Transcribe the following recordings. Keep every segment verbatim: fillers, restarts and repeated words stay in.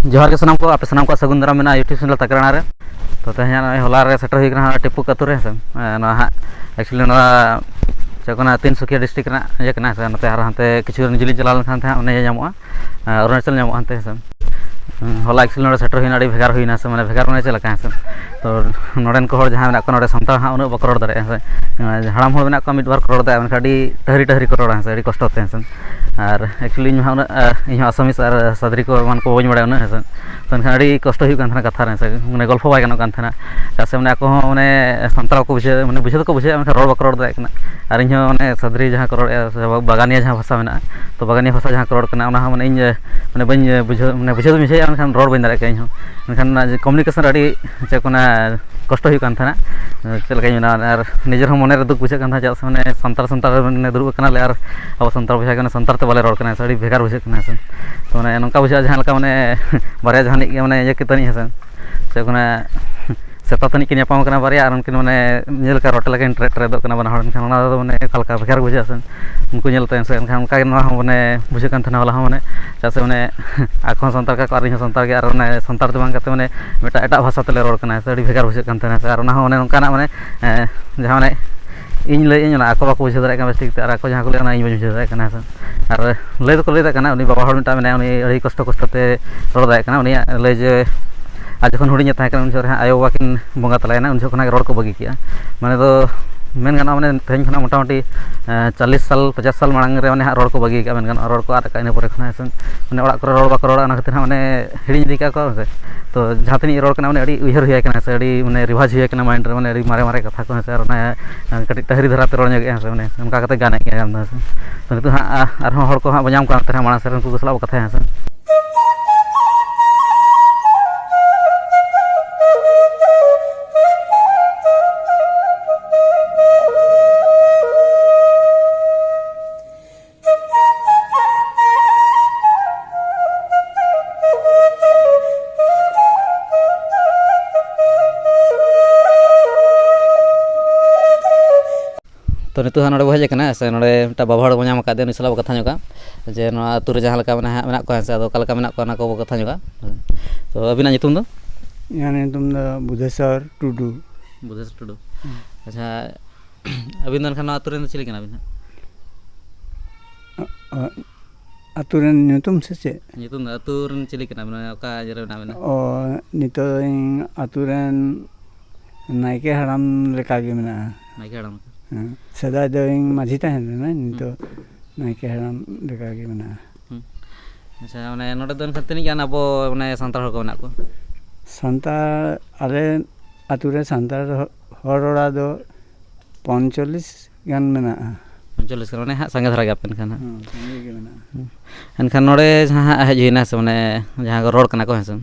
ᱡᱚᱦᱟᱨ ᱜᱮ ᱥᱟᱱᱟᱢ ᱠᱚ, ᱟᱯᱮ ᱥᱟᱱᱟᱢ ᱠᱚᱣᱟᱜ ᱥᱟᱹᱜᱩᱱ ᱫᱟᱨᱟᱢ ᱢᱮᱱᱟᱜᱼᱟ YouTube ᱪᱮᱱᱮᱞ ᱛᱟᱠᱨᱟᱱᱟ ᱨᱮ᱾ ᱛᱚ, ᱛᱮᱦᱮᱧ ᱱᱚᱜᱼᱚᱭ ᱦᱚᱞᱟ ᱨᱮ ᱥᱮᱴᱮᱨ ᱦᱩᱭ ᱠᱟᱱᱟ ᱦᱟᱸᱜ ᱴᱤᱯᱩ ᱟᱹᱛᱩ ᱨᱮ, ᱦᱮᱸ ᱥᱮ᱾ ᱮᱸ, ᱱᱚᱣᱟ ᱦᱟᱸᱜ actually ᱱᱚᱣᱟ ᱪᱮᱫ ᱠᱚ ᱢᱮᱱᱟ, ᱛᱤᱱᱥᱩᱠᱤᱭᱟ district ᱨᱮᱱᱟᱜ ᱤᱭᱟᱹ ᱠᱟᱱᱟ, ᱦᱮᱸ ᱥᱮ᱾ ᱱᱚᱛᱮ ᱟᱨ ᱦᱟᱱᱛᱮ ᱠᱤᱪᱷᱩ ᱜᱟᱱ ᱡᱤᱞᱤᱧ ᱪᱟᱞᱟᱣ ᱞᱮᱱᱠᱷᱟᱱ ᱛᱮ ᱦᱟᱸᱜ ᱚᱱᱮ ᱧᱟᱢᱚᱜᱼᱟ, ᱮᱸ, ᱚᱨᱩᱱᱟᱪᱚᱞ ᱧᱟᱢᱚᱜᱼᱟ ᱦᱟᱱᱛᱮ, ᱦᱮᱸ ᱥᱮ᱾ ᱦᱩᱸ, ᱦᱚᱞᱟ actually ᱱᱚᱰᱮ ᱥᱮᱴᱮᱨ ᱦᱩᱭᱱᱟ, ᱟᱹᱰᱤ ᱵᱷᱮᱜᱟᱨ ᱦᱩᱭᱱᱟ ᱥᱮ, ᱢᱟᱱᱮ ᱵᱷᱮᱜᱟᱨ ᱢᱟᱱᱮ ᱪᱮᱫ ᱞᱮᱠᱟ, ᱦᱮᱸ ᱥᱮ᱾ ᱛᱚ, ᱱᱚᱰᱮᱱ ᱠᱚ ᱦᱚᱲ ᱡᱟᱦᱟᱸᱭ ᱢᱮᱱᱟᱜ ᱠᱚᱣᱟ ᱱᱚᱰᱮ, ᱥᱟᱱᱛᱟᱲ ᱦᱟᱸᱜ ᱩᱱᱟᱹᱜ ᱵᱟᱠᱚ ᱨᱚᱲ ᱫᱟᱲᱮᱭᱟᱜᱼᱟ, ᱦᱮᱸ ᱥᱮ᱾ ᱦᱟᱲᱟᱢ ᱦᱚᱲ ᱢᱮᱱᱟᱜ ᱠᱚᱣᱟ ᱢᱤᱫ ᱵᱟᱨ ᱠᱚ ᱨᱚᱲ ᱫᱟᱲᱮᱭᱟᱜᱼᱟ, ᱢᱮᱱᱠᱷᱟᱱ ᱟᱹᱰᱤ ᱴᱟᱹᱦᱨᱤ ᱴᱟᱹᱦᱨᱤ ᱠᱚ ᱨᱚᱲᱟ, ᱦᱮᱸ ᱥᱮ, ᱟᱹᱰᱤ ᱠᱚᱥᱴᱚ ᱛᱮ, ᱦᱮᱸ ᱥᱮ᱾ ᱟᱨ actually ᱤᱧ ᱦᱚᱸ ᱩᱱᱟᱹᱜ, ᱟᱸ, ᱤᱧ ᱦᱚᱸ ᱟᱥᱟᱢᱤᱥ ᱟᱨ ᱥᱟᱫᱽᱨᱤ ᱠᱚ ᱮᱢᱟᱱ ᱠᱚ ᱵᱟᱹᱧ ᱵᱟᱲᱟᱭᱟ ᱩᱱᱟᱹᱜ, ᱦᱮᱸ ᱥᱮ᱾ ᱛᱚ, ᱮᱱᱠᱷᱟᱱ ᱟᱹᱰᱤ ᱠᱚᱥᱴᱚ ᱦᱩᱭᱩᱜ ᱠᱟᱱ ᱛᱟᱦᱮᱱᱟ ᱠᱟᱛᱷᱟ ᱨᱮ, ᱦᱮᱸ ᱥᱮ, ᱢᱟᱱᱮ ᱜᱚᱞᱯᱷᱚ ᱵᱟᱭ ᱜᱟᱱᱚᱜ ᱠᱟᱱ ᱛᱟᱦᱮᱱᱟ᱾ ᱪᱮᱫᱟᱜ ᱥᱮ, ᱢᱟᱱᱮ, ᱟᱠᱚ ᱦᱚᱸ, ᱢᱟᱱᱮ, ᱥᱟᱱᱛᱟᱲ ᱠᱚ ᱵᱩᱡᱷᱟᱹᱣ, ᱢᱟᱱᱮ, ᱵᱩᱡᱷᱟᱹᱣ ᱫᱚᱠᱚ ᱵᱩᱡᱷᱟᱹᱣᱮᱫᱼᱟ, ᱢᱮᱱᱠᱷᱟᱱ ᱨᱚᱲ ᱵᱟᱠᱚ ᱨᱚᱲ ᱫᱟᱲᱮᱭᱟᱜ ᱠᱟᱱᱟ᱾ ᱟᱨ ᱤᱧ ᱦᱚᱸ, ᱢᱟᱱᱮ, ᱥᱟᱫᱽᱨᱤ ᱡᱟᱦᱟᱸ ᱠᱚ ᱨᱚᱲᱮᱫᱼᱟ ᱥᱮ ᱵᱟᱜᱟᱱᱤᱭᱟ ᱡᱟᱦᱟᱸ ᱵᱷᱟᱥᱟ ᱢᱮᱱᱟᱜᱼᱟ, ᱛᱚ, ᱵᱟᱜᱟᱱᱤᱭᱟ ᱵᱷᱟᱥᱟ ᱡᱟᱦᱟᱸ ᱠᱚ ᱨᱚᱲ ᱠᱟᱱᱟ, ᱚᱱᱟ ᱦᱚᱸ, ᱢᱟᱱᱮ, ᱤᱧ, ᱢᱟᱱᱮ, ᱵᱟᱹᱧ ᱵᱩᱡᱷᱟᱹᱣ, ᱢᱟᱱᱮ, ᱵᱩᱡᱷᱟᱹᱣ ᱫᱚᱧ ᱵᱩᱡᱷᱟᱹᱣᱮᱫᱼᱟ, ᱢᱮᱱᱠᱷᱟᱱ ᱨᱚᱲ ᱵᱟᱹᱧ ᱫᱟᱲᱮᱭᱟᱜ ᱠᱟᱱᱟ ᱤᱧ ᱦᱚᱸ᱾ ᱢᱮᱱᱠᱷᱟᱱ ᱚᱱᱟ ᱡᱮ communication ᱨᱮ ᱟᱹᱰᱤ, ᱪᱮᱫ ᱠᱚ ᱢᱮᱱᱟ, ᱠᱚᱥᱴᱚ ᱦᱩᱭᱩᱜ ᱠᱟᱱ ᱛᱟᱦᱮᱱᱟ᱾ ᱪᱮᱫ ᱞᱮᱠᱟᱧ ᱢᱮᱱᱟ, ᱟᱨ ᱱᱤᱡᱮᱨ ᱦᱚᱸ ᱢᱚᱱᱮ ᱨᱮ ᱫᱩᱠ ᱵᱩᱡᱷᱟᱹᱜ ᱠᱟᱱ ᱛᱟᱦᱮᱸᱫ, ᱪᱮᱫᱟᱜ ᱥᱮ, ᱢᱟᱱᱮ, ᱥᱟᱱᱛᱟᱲ, ᱥᱟᱱᱛᱟᱲ, ᱢᱟᱱᱮ, ᱫᱩᱲᱩᱵ ᱟᱠᱟᱱᱟᱞᱮ ᱟᱨ ᱟᱵᱚ ᱥᱟᱱᱛᱟᱲ ᱵᱚᱭᱦᱟ ᱜᱮ, ᱢᱟᱱᱮ, ᱥᱟᱱᱛᱟᱲ ᱛᱮ ᱵᱟᱞᱮ ᱨᱚᱲ ᱠᱟᱱᱟ, ᱥᱮ ᱟᱹᱰᱤ ᱵᱷᱮᱜᱟᱨ ᱵᱩᱡᱷᱟᱹᱜ ᱠᱟᱱᱟ, ᱥᱮ᱾ ᱛᱚ, ᱢᱟᱱᱮ, ᱱᱚᱝᱠᱟ ᱵᱩᱡᱷᱟᱹᱜᱼᱟ, ᱡᱟᱦᱟᱸ ᱞᱮᱠᱟ, ᱢᱟᱱᱮ, ᱵᱟᱨᱭᱟ ᱡᱟᱦᱟᱱᱤᱡ ᱜᱮ, ᱢᱟᱱᱮ, ᱤᱭᱟᱹ ᱠᱤᱱ ᱛᱟᱹᱱᱤᱡ, ᱦᱮᱸ ᱥᱮ, ᱪᱮᱫ ᱠᱚ ᱢᱮᱱᱟ, ᱥᱮᱛᱟ ᱛᱟᱹᱱᱤᱡ ᱠᱤᱱ ᱧᱟᱯᱟᱢ ᱠᱟᱱᱟ ᱵᱟᱨᱭᱟ, ᱟᱨ ᱩᱱᱠᱤᱱ, ᱢᱟᱱᱮ, ᱧᱮᱞ ᱞᱮᱠᱟ ᱨᱚᱴᱮ ᱞᱮᱠᱟ ᱠᱤᱱ ᱴᱨᱮᱫ ᱴᱨᱮᱫᱚᱜ ᱠᱟᱱᱟ ᱵᱟᱱᱟ ᱦᱚᱲ, ᱮᱱᱠᱷᱟᱱ ᱚᱱᱟ ᱫᱚ, ᱢᱟᱱᱮ, ᱚᱠᱟ ᱞᱮᱠᱟ ᱵᱷᱮᱜᱟᱨ ᱵᱩᱡᱷᱟᱹᱜᱼᱟ, ᱥᱮ᱾ ᱩᱱᱠᱩ ᱧᱮᱞᱛᱮ, ᱥᱮ ᱮᱱᱠᱷᱟᱱ ᱚᱱᱠᱟ ᱜᱮ ᱱᱚᱣᱟ ᱦᱚᱸ, ᱢᱟᱱᱮ, ᱵᱩᱡᱷᱟᱹᱜ ᱠᱟᱱ ᱛᱟᱦᱮᱱᱟ ᱦᱚᱞᱟ ᱦᱚᱸ, ᱢᱟᱱᱮ, ᱪᱮᱫᱟᱜ ᱥᱮ, ᱢᱟᱱᱮ, ᱟᱠᱚ ᱦᱚᱸ ᱥᱟᱱᱛᱟᱲ ᱠᱟᱱᱟ ᱠᱚ ᱟᱨ ᱤᱧ ᱦᱚᱸ ᱥᱟᱱᱛᱟᱲ ᱜᱮ, ᱟᱨ, ᱢᱟᱱᱮ, ᱥᱟᱱᱛᱟᱲ ᱛᱮ ᱵᱟᱝ ᱠᱟᱛᱮ, ᱢᱟᱱᱮ, ᱢᱤᱫᱴᱟᱝ ᱮᱴᱟᱜ ᱵᱷᱟᱥᱟ ᱛᱮᱞᱮ ᱨᱚᱲ ᱠᱟᱱᱟ, ᱥᱮ ᱟᱹᱰᱤ ᱵᱷᱮᱜᱟᱨ ᱵᱩᱡᱷᱟᱹᱜ ᱠᱟᱱ ᱛᱟᱦᱮᱱᱟ, ᱥᱮ᱾ ᱟᱨ ᱚᱱᱟ ᱦᱚᱸ ᱚᱱᱮ ᱚᱱᱠᱟᱱᱟᱜ, ᱢᱟᱱᱮ, ᱮᱸ, ᱡᱟᱦᱟᱸ, ᱢᱟᱱᱮ, ᱤᱧ ᱞᱟᱹᱭᱮᱫ ᱟᱹᱧ, ᱚᱱᱟ ᱟᱠᱚ ᱵᱟᱠᱚ ᱵᱩᱡᱷᱟᱹᱣ ᱫᱟᱲᱮᱭᱟᱜ ᱠᱟᱱᱟ ᱵᱮᱥ ᱴᱷᱤᱠ ᱛᱮ, ᱟᱨ ᱟᱠᱚ ᱡᱟᱦᱟᱸ ᱠᱚ ᱞᱟᱹᱭᱮᱫ, ᱚᱱᱟ ᱤᱧ ᱵᱟᱹᱧ ᱵᱩᱡᱷᱟᱹᱣ ᱫᱟᱲᱮᱭᱟᱜ ᱠᱟᱱᱟ, ᱦᱮᱸ ᱥᱮ᱾ ᱟᱨ ᱞᱟᱹᱭ ᱫᱚᱠᱚ ᱞᱟᱹᱭ ᱫᱟᱲᱮᱭᱟᱜ ᱠᱟᱱᱟ, ᱩᱱᱤ ᱵᱟᱵᱟ ᱦᱚᱲ ᱢᱤᱫᱴᱟᱝ ᱢᱮᱱᱟᱭᱟ, ᱩᱱᱤ ᱟᱹᱰᱤ ᱠᱚᱥᱴᱚ ᱠᱚᱥᱴᱚ ᱛᱮ ᱨᱚᱲ ᱫᱟᱲᱮᱭᱟᱜ ᱠᱟᱱᱟ, ᱩᱱᱤᱭᱟᱜ ᱞᱟᱹᱭ ᱡᱮ, ᱟᱨ ᱡᱚᱠᱷᱚᱱ ᱦᱩᱰᱤᱧᱮ ᱛᱟᱦᱮᱸ ᱠᱟᱱᱟ, ᱩᱱ ᱡᱚᱠᱷᱚᱱ ᱨᱮ ᱦᱟᱸᱜ ᱟᱭᱳᱼᱵᱟᱵᱟ ᱠᱤᱱ ᱵᱚᱸᱜᱟ ᱛᱟᱞᱟᱭᱮᱱᱟ, ᱩᱱ ᱡᱚᱠᱷᱚᱱ ᱠᱷᱚᱱᱟᱜ ᱜᱮ ᱨᱚᱲ ᱠᱚ ᱵᱟᱹᱜᱤ ᱠᱮᱜᱼᱟ᱾ ᱢᱟᱱᱮ ᱫᱚ ᱢᱮᱱ ᱜᱟᱱᱚᱜᱼᱟ, ᱢᱟᱱᱮ ᱛᱮᱦᱮᱧ ᱠᱷᱚᱱᱟᱜ ᱢᱚᱴᱟᱢᱩᱴᱤ, ᱮᱸ, ᱪᱚᱞᱞᱤᱥ ᱥᱟᱞ, ᱯᱚᱪᱟᱥ ᱥᱟᱞ ᱢᱟᱲᱟᱝ ᱨᱮ, ᱢᱟᱱᱮ ᱦᱟᱸᱜ ᱨᱚᱲ ᱠᱚ ᱵᱟᱹᱜᱤ ᱠᱟᱜᱼᱟ, ᱢᱮᱱ ᱜᱟᱱᱚᱜᱼᱟ, ᱨᱚᱲ ᱠᱚ ᱟᱫ ᱠᱟᱜᱼᱟ᱾ ᱤᱱᱟᱹ ᱯᱚᱨᱮ ᱠᱷᱚᱱᱟᱜ, ᱦᱮᱸ ᱥᱮ, ᱢᱟᱱᱮ ᱚᱲᱟᱜ ᱠᱚᱨᱮ ᱨᱚᱲ ᱵᱟᱠᱚ ᱨᱚᱲᱟ, ᱚᱱᱟ ᱠᱷᱟᱹᱛᱤᱨ ᱦᱟᱸᱜ, ᱢᱟᱱᱮ, ᱦᱤᱲᱤᱧ ᱤᱫᱤ ᱠᱟᱜᱼᱟ ᱠᱚ, ᱦᱮᱸ ᱥᱮ᱾ ᱛᱚ, ᱡᱟᱦᱟᱸ ᱛᱤᱱᱟᱹᱜ ᱤᱧ ᱨᱚᱲ ᱠᱟᱱᱟ, ᱢᱟᱱᱮ, ᱟᱹᱰᱤ ᱩᱭᱦᱟᱹᱨ ᱦᱩᱭ ᱠᱟᱱᱟ, ᱥᱮ ᱟᱹᱰᱤ, ᱢᱟᱱᱮ, ᱨᱤᱵᱷᱟᱭᱤᱡᱽ ᱦᱩᱭ ᱠᱟᱱᱟ ᱢᱟᱭᱤᱱᱰ ᱨᱮ, ᱢᱟᱱᱮ, ᱟᱹᱰᱤ ᱢᱟᱨᱮ ᱠᱟᱛᱷᱟ ᱠᱚ, ᱦᱮᱸ ᱥᱮ, ᱟᱨ ᱚᱱᱟ, ᱮᱸ, ᱠᱟᱹᱴᱤᱡ ᱴᱟᱹᱦᱨᱤ ᱫᱷᱟᱨᱟ ᱛᱮ ᱨᱚᱲ ᱧᱚᱜᱮᱜᱼᱟ, ᱦᱮᱸ ᱥᱮ, ᱢᱟᱱᱮ, ᱚᱱᱠᱟ ᱠᱟᱛᱮ ᱜᱟᱱᱮᱫ ᱜᱮᱭᱟ ᱜᱟᱱ ᱫᱚ, ᱦᱮᱸ ᱥᱮ᱾ ᱛᱚ, ᱱᱤᱛᱚᱜ ᱦᱟᱸᱜ, ᱟ-, ᱟᱨᱦᱚᱸ ᱦᱚᱲ ᱠᱚ ᱦᱟᱸᱜ ᱵᱚᱱ ᱧᱟᱢ ᱠᱚᱣᱟ, ᱱᱚᱛᱮ ᱨᱮ ᱢᱟᱲᱟᱝ ᱥᱮᱫ ᱨᱮ ᱩᱱᱠᱩ ᱠᱚ ᱥᱟᱞᱟᱜ ᱵᱚ ᱠᱟᱛᱷᱟᱭᱟ, ᱦᱮᱸ ᱥᱮ᱾ ᱛᱚ, ᱱᱤᱛᱚᱜ ᱦᱟᱸᱜ ᱱᱚᱰᱮ ᱵᱚ ᱦᱮᱡ ᱟᱠᱟᱱᱟ, ᱥᱮ ᱱᱚᱰᱮ ᱢᱤᱫᱴᱟᱝ ᱵᱟᱵᱟ ᱦᱚᱲ ᱵᱚ ᱧᱟᱢ ᱟᱠᱟᱫᱮᱭᱟ, ᱩᱱᱤ ᱥᱟᱞᱟᱜ ᱵᱚ ᱠᱟᱛᱷᱟ ᱧᱚᱜᱟ᱾ ᱡᱮ ᱱᱚᱣᱟ ᱟᱹᱛᱩ ᱨᱮ ᱡᱟᱦᱟᱸ ᱞᱮᱠᱟ ᱢᱟᱱᱮ ᱦᱟᱸᱜ ᱢᱮᱱᱟᱜ ᱠᱚᱣᱟ, ᱥᱮ ᱟᱫᱚ ᱚᱠᱟ ᱞᱮᱠᱟ ᱢᱮᱱᱟᱜ ᱠᱚᱣᱟ, ᱚᱱᱟ ᱠᱚᱵᱚ ᱠᱟᱛᱷᱟ ᱧᱚᱜᱟ᱾ ᱛᱚ ᱟᱹᱵᱤᱱᱟᱜ ᱧᱩᱛᱩᱢ ᱫᱚ? ᱤᱧᱟᱹᱜ ᱧᱩᱛᱩᱢ ᱫᱚ ᱵᱩᱫᱷᱮᱥᱚᱨ ᱴᱩᱰᱩ᱾ ᱵᱩᱫᱷᱮᱥᱚᱨ ᱴᱩᱰᱩ᱾ ᱦᱩᱸ᱾ ᱟᱪᱪᱷᱟ, ᱟᱹᱵᱤᱱ ᱫᱚ ᱮᱱᱠᱷᱟᱱ ᱱᱚᱣᱟ ᱟᱹᱛᱩ ᱨᱮᱱ ᱫᱚ ᱪᱤᱞᱤ ᱠᱟᱱᱟ ᱵᱤᱱ ᱦᱟᱸᱜ? ᱟᱹᱛᱩ ᱨᱮᱱ ᱧᱩᱛᱩᱢ ᱥᱮ ᱪᱮᱫ? ᱧᱩᱛᱩᱢ ᱫᱚ, ᱟᱹᱛᱩ ᱨᱮᱱ ᱪᱤᱞᱤ ᱠᱟᱱᱟ ᱵᱤᱱ? ᱚᱠᱟ ᱤᱭᱟᱹ ᱨᱮ ᱢᱮᱱᱟᱜ ᱵᱤᱱᱟ? ᱚ, ᱱᱤᱛᱚᱜ ᱤᱧ ᱟᱹᱛᱩ ᱨᱮᱱ ᱱᱟᱭᱠᱮ ᱦᱟᱲᱟᱢ ᱞᱮᱠᱟᱜᱮ ᱢᱮᱱᱟᱜᱼᱟ᱾ ᱱᱟᱭᱠᱮ ᱦᱟᱲᱟᱢ ᱞᱮᱠᱟ? ᱦᱮᱸ, ᱥᱮᱫᱟᱭ ᱫᱚ ᱤᱧ ᱢᱟᱹᱡᱷᱤ ᱛᱟᱦᱮᱸ ᱞᱮᱱᱟ, ᱱᱤᱛᱚᱜ ᱱᱟᱭᱠᱮ ᱦᱟᱲᱟᱢ ᱞᱮᱠᱟᱜᱮ ᱢᱮᱱᱟᱜᱼᱟ᱾ ᱦᱩᱸ᱾ ᱟᱪᱪᱷᱟ, ᱢᱟᱱᱮ ᱱᱚᱰᱮ ᱫᱚ ᱮᱱᱠᱷᱟᱱ ᱛᱤᱱᱟᱹᱜ ᱜᱟᱱ ᱟᱵᱚ ᱢᱟᱱᱮ ᱥᱟᱱᱛᱟᱲ ᱦᱚᱲ ᱠᱚ ᱢᱮᱱᱟᱜ ᱠᱚᱣᱟ? ᱥᱟᱱᱛᱟᱲ, ᱟᱞᱮ ᱟᱹᱛᱩ ᱨᱮ ᱥᱟᱱᱛᱟᱲ ᱦᱚ-, ᱦᱚᱲ ᱚᱲᱟᱜ ᱫᱚ ᱯᱚᱸᱭᱪᱚᱞᱞᱤᱥ ᱜᱟᱱ ᱢᱮᱱᱟᱜᱼᱟ᱾ ᱯᱚᱸᱭᱪᱚᱞᱞᱤᱥ ᱜᱟᱱ, ᱢᱟᱱᱮ ᱦᱟᱸᱜ ᱥᱟᱸᱜᱮ ᱫᱷᱟᱨᱟ ᱜᱮ ᱟᱯᱮ ᱮᱱᱠᱷᱟᱱ ᱦᱟᱸᱜ᱾ ᱦᱮᱸ, ᱥᱟᱸᱜᱮ ᱜᱮ ᱢᱮᱱᱟᱜᱼᱟ᱾ ᱦᱩᱸ᱾ ᱮᱱᱠᱷᱟᱱ ᱱᱚᱰᱮ ᱡᱟᱦᱟᱸ ᱦᱟᱸᱜ ᱦᱮᱡ ᱦᱩᱭᱱᱟ, ᱥᱮ ᱢᱟᱱᱮ ᱡᱟᱦᱟᱸ ᱠᱚ ᱨᱚᱲ ᱠᱟᱱᱟ ᱠᱚ, ᱦᱮᱸ ᱥᱮ,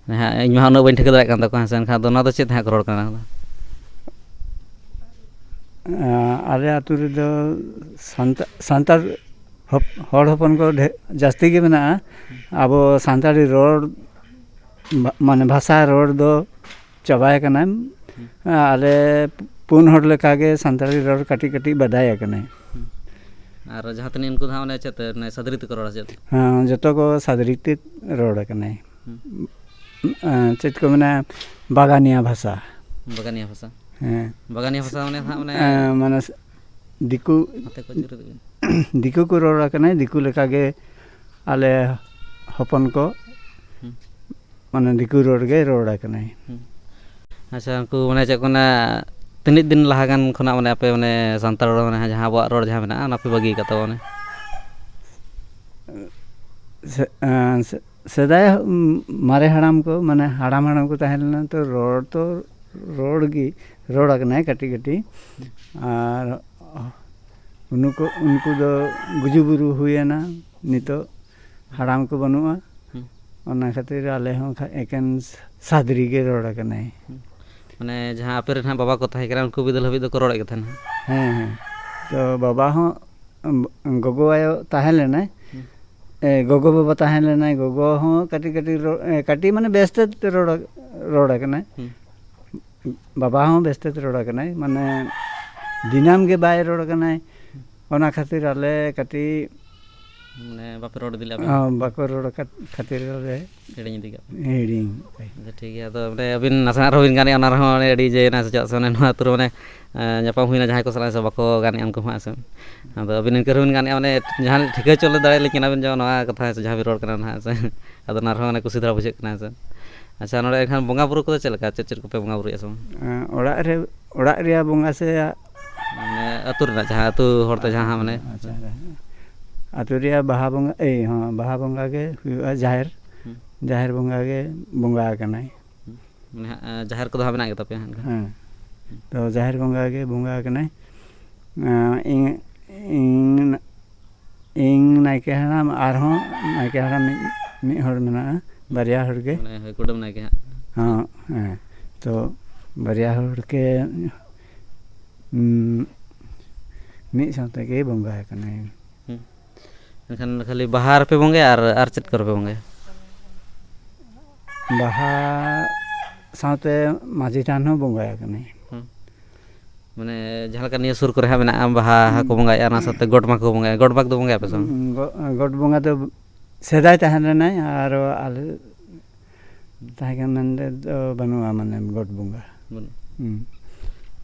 ᱢᱟᱱᱮ ᱦᱟᱸᱜ ᱤᱧ ᱢᱟ ᱦᱟᱸᱜ ᱩᱱᱟᱹᱜ ᱵᱟᱹᱧ ᱴᱷᱤᱠᱟᱹ ᱫᱟᱲᱮᱭᱟᱜ ᱠᱟᱱ ᱛᱟᱠᱚᱣᱟ, ᱦᱮᱸ ᱥᱮ, ᱮᱱᱠᱷᱟᱱ ᱫᱚ ᱱᱚᱣᱟ ᱫᱚ ᱪᱮᱫ ᱦᱟᱸᱜ ᱠᱚ ᱨᱚᱲ ᱠᱟᱱᱟ? ᱟᱸ, ᱟᱞᱮ ᱟᱹᱛᱩ ᱨᱮᱫᱚ ᱥᱟᱱᱛᱟ-, ᱥᱟᱱᱛᱟᱲ ᱦᱚᱯ-, ᱦᱚᱲ ᱦᱚᱯᱚᱱ ᱠᱚ ᱰᱷᱮ-, ᱡᱟᱹᱥᱛᱤ ᱜᱮ ᱢᱮᱱᱟᱜᱼᱟ᱾ ᱟᱵᱚ ᱥᱟᱱᱛᱟᱲᱤ ᱨᱚᱲ, ᱵᱟ-, ᱢᱟᱱᱮ ᱵᱷᱟᱥᱟ ᱨᱚᱲ ᱫᱚ ᱪᱟᱵᱟᱭ ᱠᱟᱱᱟ᱾ ᱦᱩᱸ᱾ ᱟᱞᱮ ᱯᱩᱱ ᱦᱚᱲ ᱞᱮᱠᱟᱜᱮ ᱥᱟᱱᱛᱟᱲᱤ ᱨᱚᱲ ᱠᱟᱹᱴᱤᱡ ᱠᱟᱹᱴᱤᱡ ᱵᱟᱰᱟᱭ ᱟᱠᱟᱱᱟᱭ᱾ ᱦᱩᱸ᱾ ᱟᱨ ᱡᱟᱦᱟᱸ ᱛᱤᱱᱟᱹᱜ ᱩᱱᱠᱩ ᱫᱚ ᱦᱟᱸᱜ ᱚᱱᱮ ᱪᱮᱫ ᱛᱮ, ᱚᱱᱮ ᱥᱟᱫᱽᱨᱤ ᱛᱮᱠᱚ ᱨᱚᱲᱟ ᱪᱮᱫ? ᱦᱮᱸ, ᱡᱚᱛᱚ ᱠᱚ ᱥᱟᱫᱽᱨᱤ ᱛᱮ ᱨᱚᱲ ᱟᱠᱟᱱᱟᱭ᱾ ᱦᱩᱸ᱾ ᱮᱸ, ᱪᱮᱫ ᱠᱚ ᱢᱮᱱᱟ, ᱵᱟᱜᱟᱱᱤᱭᱟ ᱵᱷᱟᱥᱟ᱾ ᱵᱟᱜᱟᱱᱤᱭᱟ ᱵᱷᱟᱥᱟ᱾ ᱦᱮᱸ᱾ ᱵᱟᱜᱟᱱᱤᱭᱟ ᱵᱷᱟᱥᱟ ᱢᱟᱱᱮ ᱦᱟᱸᱜ ᱢᱟᱱᱮ ᱮᱸ, ᱢᱟᱱᱮ ᱥ-, ᱫᱤᱠᱩ, ᱱᱚᱛᱮ ᱠᱚ ᱡᱩᱨᱟᱹ ᱫᱚ᱾ ᱫᱤᱠᱩ ᱠᱚ ᱨᱚᱲ ᱟᱠᱟᱱᱟ, ᱫᱤᱠᱩ ᱞᱮᱠᱟᱜᱮ ᱟᱞᱮ ᱦᱚᱯᱚᱱ ᱠᱚ, ᱦᱩᱸ᱾ ᱢᱟᱱᱮ ᱫᱤᱠᱩ ᱨᱚᱲ ᱜᱮ ᱨᱚᱲ ᱟᱠᱟᱱᱟᱭ᱾ ᱦᱩᱸ᱾ ᱟᱪᱪᱷᱟ, ᱩᱱᱠᱩ ᱢᱟᱱᱮ ᱪᱮᱫ ᱠᱚ ᱢᱮᱱᱟ, ᱛᱤᱱᱟᱹᱜ ᱫᱤᱱ ᱞᱟᱦᱟ ᱜᱟᱱ ᱠᱷᱚᱱᱟᱜ ᱢᱟᱱᱮ ᱟᱯᱮ ᱢᱟᱱᱮ ᱥᱟᱱᱛᱟᱲ ᱨᱚᱲ, ᱢᱟᱱᱮ ᱡᱟᱦᱟᱸ ᱟᱵᱚᱣᱟᱜ ᱨᱚᱲ ᱡᱟᱦᱟᱸ ᱢᱮᱱᱟᱜᱼᱟ, ᱚᱱᱟ ᱯᱮ ᱵᱟᱹᱜᱤ ᱟᱠᱟᱫ ᱛᱟᱵᱚᱱᱟ? ᱥᱮ-, ᱮᱸ, ᱥᱮ-, ᱥᱮᱫᱟᱭ, ᱩᱢ, ᱢᱟᱨᱮ ᱦᱟᱲᱟᱢ ᱠᱚ, ᱢᱟᱱᱮ ᱦᱟᱲᱟᱢ ᱦᱟᱲᱟᱢ ᱠᱚ ᱛᱟᱦᱮᱸ ᱞᱮᱱᱟ, ᱛᱚ ᱨᱚᱲ ᱛᱚ ᱨᱚᱲ ᱜᱮ, ᱨᱚᱲ ᱟᱠᱟᱱᱟᱭ ᱠᱟᱹᱴᱤᱡ ᱠᱟᱹᱴᱤᱡ᱾ ᱟᱨ ᱩᱱᱠᱩ, ᱩᱱᱠᱩ ᱫᱚ ᱜᱩᱡᱩ ᱵᱩᱨᱩ ᱦᱩᱭᱮᱱᱟ, ᱱᱤᱛᱚᱜ ᱦᱟᱲᱟᱢ ᱠᱚ ᱵᱟᱹᱱᱩᱜᱼᱟ᱾ ᱦᱩᱸ᱾ ᱚᱱᱟ ᱠᱷᱟᱹᱛᱤᱨ ᱟᱞᱮ ᱦᱚᱸ ᱠᱷᱟ-, ᱮᱠᱮᱱ ᱥᱟᱫᱽᱨᱤ ᱜᱮ ᱨᱚᱲ ᱟᱠᱟᱱᱟᱭ᱾ ᱦᱩᱸ᱾ ᱢᱟᱱᱮ ᱡᱟᱦᱟᱸ ᱟᱯᱮ ᱨᱮᱱ ᱦᱟᱸᱜ ᱵᱟᱵᱟ ᱠᱚ ᱛᱟᱦᱮᱸ ᱠᱟᱱᱟ, ᱩᱱᱠᱩ ᱵᱤᱫᱟᱹᱞ ᱦᱟᱹᱵᱤᱡ ᱫᱚᱠᱚ ᱨᱚᱲᱮᱫ ᱜᱮ ᱛᱟᱦᱮᱱᱟ? ᱦᱮᱸ, ᱦᱮᱸ᱾ ᱛᱚ ᱵᱟᱵᱟ ᱦᱚᱸ, ᱜᱚᱜᱚ ᱟᱭᱳ ᱛᱟᱦᱮᱸ ᱞᱮᱱᱟᱭ, ᱦᱩᱸ᱾ ᱮ, ᱜᱚᱜᱚ ᱵᱟᱵᱟ ᱛᱟᱦᱮᱸ ᱞᱮᱱᱟᱭ, ᱜᱚᱜᱚ ᱦᱚᱸ ᱠᱟᱹᱴᱤᱡ ᱠᱟᱹᱴᱤᱡ ᱨᱚ-, ᱮ, ᱠᱟᱹᱴᱤᱡ ᱢᱟᱱᱮ ᱵᱮᱥ ᱛᱮ ᱨᱚᱲ, ᱨᱚᱲ ᱟᱠᱟᱱᱟᱭ᱾ ᱦᱩᱸ᱾ ᱵᱟᱵᱟ ᱦᱚᱸ ᱵᱮᱥ ᱛᱮ ᱨᱚᱲ ᱟᱠᱟᱱᱟᱭ, ᱢᱟᱱᱮ ᱫᱤᱱᱟᱹᱢ ᱜᱮ ᱵᱟᱭ ᱨᱚᱲ ᱠᱟᱱᱟᱭ᱾ ᱚᱱᱟ ᱠᱷᱟᱹᱛᱤᱨ ᱟᱞᱮ ᱠᱟᱹᱴᱤᱡ ᱢᱟᱱᱮ ᱵᱟᱯᱮ ᱨᱚᱲ ᱤᱫᱤ ᱞᱮᱫᱼᱟ ᱯᱮ? ᱦᱚᱸ, ᱵᱟᱠᱚ ᱨᱚᱲ ᱟᱠᱟᱫ ᱠᱷᱟᱹᱛᱤᱨ ᱟᱞᱮ ᱦᱤᱲᱤᱧ ᱤᱫᱤ ᱠᱟᱜ ᱯᱮ᱾ ᱦᱤᱲᱤᱧ ᱯᱮ᱾ ᱟᱪᱪᱷᱟ, ᱴᱷᱤᱠ ᱜᱮᱭᱟ᱾ ᱟᱫᱚ ᱢᱟᱱᱮ ᱟᱹᱵᱤᱱ ᱱᱟᱥᱮᱱᱟᱜ ᱨᱮᱦᱚᱸ ᱵᱤᱱ ᱜᱟᱱᱮᱫᱼᱟ, ᱚᱱᱟ ᱨᱮᱦᱚᱸ ᱢᱟᱱᱮ ᱟᱹᱰᱤ ᱤᱭᱟᱹᱭᱮᱱᱟ ᱥᱮ? ᱪᱮᱫᱟᱜ ᱥᱮ ᱢᱟᱱᱮ ᱱᱚᱣᱟ ᱟᱹᱛᱩ ᱨᱮ ᱢᱟᱱᱮ, ᱮᱸ, ᱧᱟᱯᱟᱢ ᱦᱩᱭᱱᱟ ᱡᱟᱦᱟᱸᱭ ᱠᱚ ᱥᱟᱞᱟᱜ, ᱥᱮ ᱵᱟᱠᱚ ᱜᱟᱱᱮᱫᱼᱟ ᱩᱱᱠᱩ ᱦᱚᱸ, ᱦᱮᱸ ᱥᱮ? ᱟᱫᱚ ᱟᱹᱵᱤᱱ ᱤᱱᱠᱟᱹ ᱨᱮᱦᱚᱸ ᱵᱤᱱ ᱜᱟᱱᱮᱫᱼᱟ, ᱢᱟᱱᱮ ᱡᱟᱦᱟᱸ ᱴᱷᱤᱠᱟᱹ ᱦᱚᱪᱚ ᱞᱮ ᱫᱟᱲᱮᱭᱟᱞᱮ ᱠᱟᱱᱟ ᱵᱤᱱ ᱡᱮ ᱱᱚᱣᱟ ᱠᱟᱛᱷᱟ, ᱦᱮᱸ ᱥᱮ, ᱡᱟᱦᱟᱸ ᱵᱤᱱ ᱨᱚᱲ ᱠᱟᱱᱟ ᱱᱟᱦᱟᱜ, ᱦᱮᱸ ᱥᱮ? ᱟᱫᱚ ᱚᱱᱟ ᱨᱮᱦᱚᱸ ᱢᱟᱱᱮ ᱠᱩᱥᱤ ᱫᱷᱟᱨᱟ ᱵᱩᱡᱷᱟᱹᱜ ᱠᱟᱱᱟ, ᱦᱮᱸ ᱥᱮ? ᱟᱪᱪᱷᱟ, ᱱᱚᱰᱮ ᱮᱱᱠᱷᱟᱱ ᱵᱚᱸᱜᱟ ᱵᱩᱨᱩ ᱠᱚᱫᱚ ᱪᱮᱫ ᱞᱮᱠᱟ? ᱪᱮᱫ ᱪᱮᱫ ᱠᱚᱯᱮ ᱵᱚᱸᱜᱟ ᱵᱩᱨᱩᱭᱟ ᱥᱮ ᱵᱟᱝ? ᱮᱸ, ᱚᱲᱟᱜ ᱨᱮ, ᱚᱲᱟᱜ ᱨᱮᱭᱟᱜ ᱵᱚᱸᱜᱟ ᱥᱮ ᱢᱟᱱᱮ ᱟᱹᱛᱩ ᱨᱮᱱᱟᱜ ᱡᱟᱦᱟᱸ ᱟᱹᱛᱩ ᱦᱚᱲᱛᱮ ᱡᱟᱦᱟᱸ ᱢᱟᱱᱮ ᱟᱪᱪᱷᱟ, ᱟᱹᱛᱩ ᱨᱮᱭᱟᱜ ᱵᱟᱦᱟ ᱵᱚᱸᱜᱟ, ᱮᱭ, ᱦᱚᱸ, ᱵᱟᱦᱟ ᱵᱚᱸᱜᱟ ᱜᱮ ᱦᱩᱭᱩᱜᱼᱟ, ᱡᱟᱦᱮᱨ, ᱦᱩᱸ᱾ ᱡᱟᱦᱮᱨ ᱵᱚᱸᱜᱟ ᱜᱮ ᱵᱚᱸᱜᱟ ᱟᱠᱟᱱᱟᱭ᱾ ᱦᱩᱸ᱾ ᱢᱟᱱᱮ ᱦᱟᱸᱜ, ᱮᱸ, ᱡᱟᱦᱮᱨ ᱠᱚᱫᱚ ᱦᱟᱸᱜ ᱢᱮᱱᱟᱜ ᱜᱮᱛᱟ ᱯᱮᱭᱟ ᱦᱟᱸᱜ ᱮᱱᱠᱷᱟᱱ? ᱦᱮᱸ᱾ ᱛᱚ ᱡᱟᱦᱮᱨ ᱵᱚᱸᱜᱟ ᱜᱮ ᱵᱚᱸᱜᱟ ᱟᱠᱟᱱᱟᱭ᱾ ᱮᱸ, ᱤᱧ, ᱤᱧ, ᱤᱧ ᱱᱟᱭᱠᱮ ᱦᱟᱲᱟᱢ ᱟᱨᱦᱚᱸ ᱱᱟᱭᱠᱮ ᱦᱟᱲᱟᱢ ᱢᱤᱫ, ᱢᱤᱫ ᱦᱚᱲ ᱢᱮᱱᱟᱜᱼᱟ, ᱵᱟᱨᱭᱟ ᱦᱚᱲ ᱜᱮ᱾ ᱢᱟᱱᱮ, ᱦᱳᱭ, ᱠᱩᱰᱟᱹᱢ ᱱᱟᱭᱠᱮ ᱦᱟᱸᱜ᱾ ᱦᱚᱸ, ᱦᱮᱸ᱾ ᱛᱚ ᱵᱟᱨᱭᱟ ᱦᱚᱲ ᱜᱮ, ᱩᱸ, ᱢᱤᱫ ᱥᱟᱶ ᱛᱮᱜᱮ ᱵᱚᱸᱜᱟ ᱟᱠᱟᱱᱟᱭ᱾ ᱦᱩᱸ᱾ ᱮᱱᱠᱷᱟᱱ ᱠᱷᱟᱹᱞᱤ ᱵᱟᱦᱟ ᱨᱮᱯᱮ ᱵᱚᱸᱜᱟᱭᱟ ᱟᱨ, ᱟᱨ ᱪᱮᱫ ᱠᱚᱨᱮ ᱯᱮ ᱵᱚᱸᱜᱟᱭᱟ? ᱵᱟᱦᱟ ᱥᱟᱶᱛᱮ ᱢᱟᱹᱡᱷᱤ ᱛᱷᱟᱱ ᱦᱚᱸ ᱵᱚᱸᱜᱟᱭ ᱠᱟᱱᱟᱭ᱾ ᱦᱩᱸ᱾ ᱢᱟᱱᱮ ᱡᱟᱦᱟᱸ ᱞᱮᱠᱟ ᱱᱤᱭᱟᱹ ᱥᱩᱨ ᱠᱚᱨᱮ ᱦᱟᱸᱜ ᱢᱮᱱᱟᱜᱼᱟ, ᱵᱟᱦᱟ ᱦᱚᱸᱠᱚ ᱵᱚᱸᱜᱟᱭᱮᱫᱼᱟ, ᱚᱱᱟ ᱥᱟᱶᱛᱮ ᱜᱚᱴ ᱢᱟᱠᱚ ᱵᱚᱸᱜᱟᱭᱟ᱾ ᱜᱚᱴ ᱢᱟᱠ ᱫᱚ ᱵᱚᱸᱜᱟᱭᱟ ᱯᱮ ᱥᱮ ᱵᱟᱝ? ᱜᱚ-, ᱜᱚᱴ ᱵᱚᱸᱜᱟ ᱫᱚ ᱥᱮᱫᱟᱭ ᱛᱟᱦᱮᱸ ᱞᱮᱱᱟᱭ, ᱟᱨ ᱟᱞᱮ ᱛᱟᱦᱮᱸ ᱠᱟᱱᱟ ᱢᱮᱱᱛᱮ ᱫᱚ ᱵᱟᱹᱱᱩᱜᱼᱟ, ᱢᱟᱱᱮ ᱜᱚᱴ ᱵᱚᱸᱜᱟ᱾ ᱵᱟᱹᱱᱩᱜ᱾ ᱦᱩᱸ᱾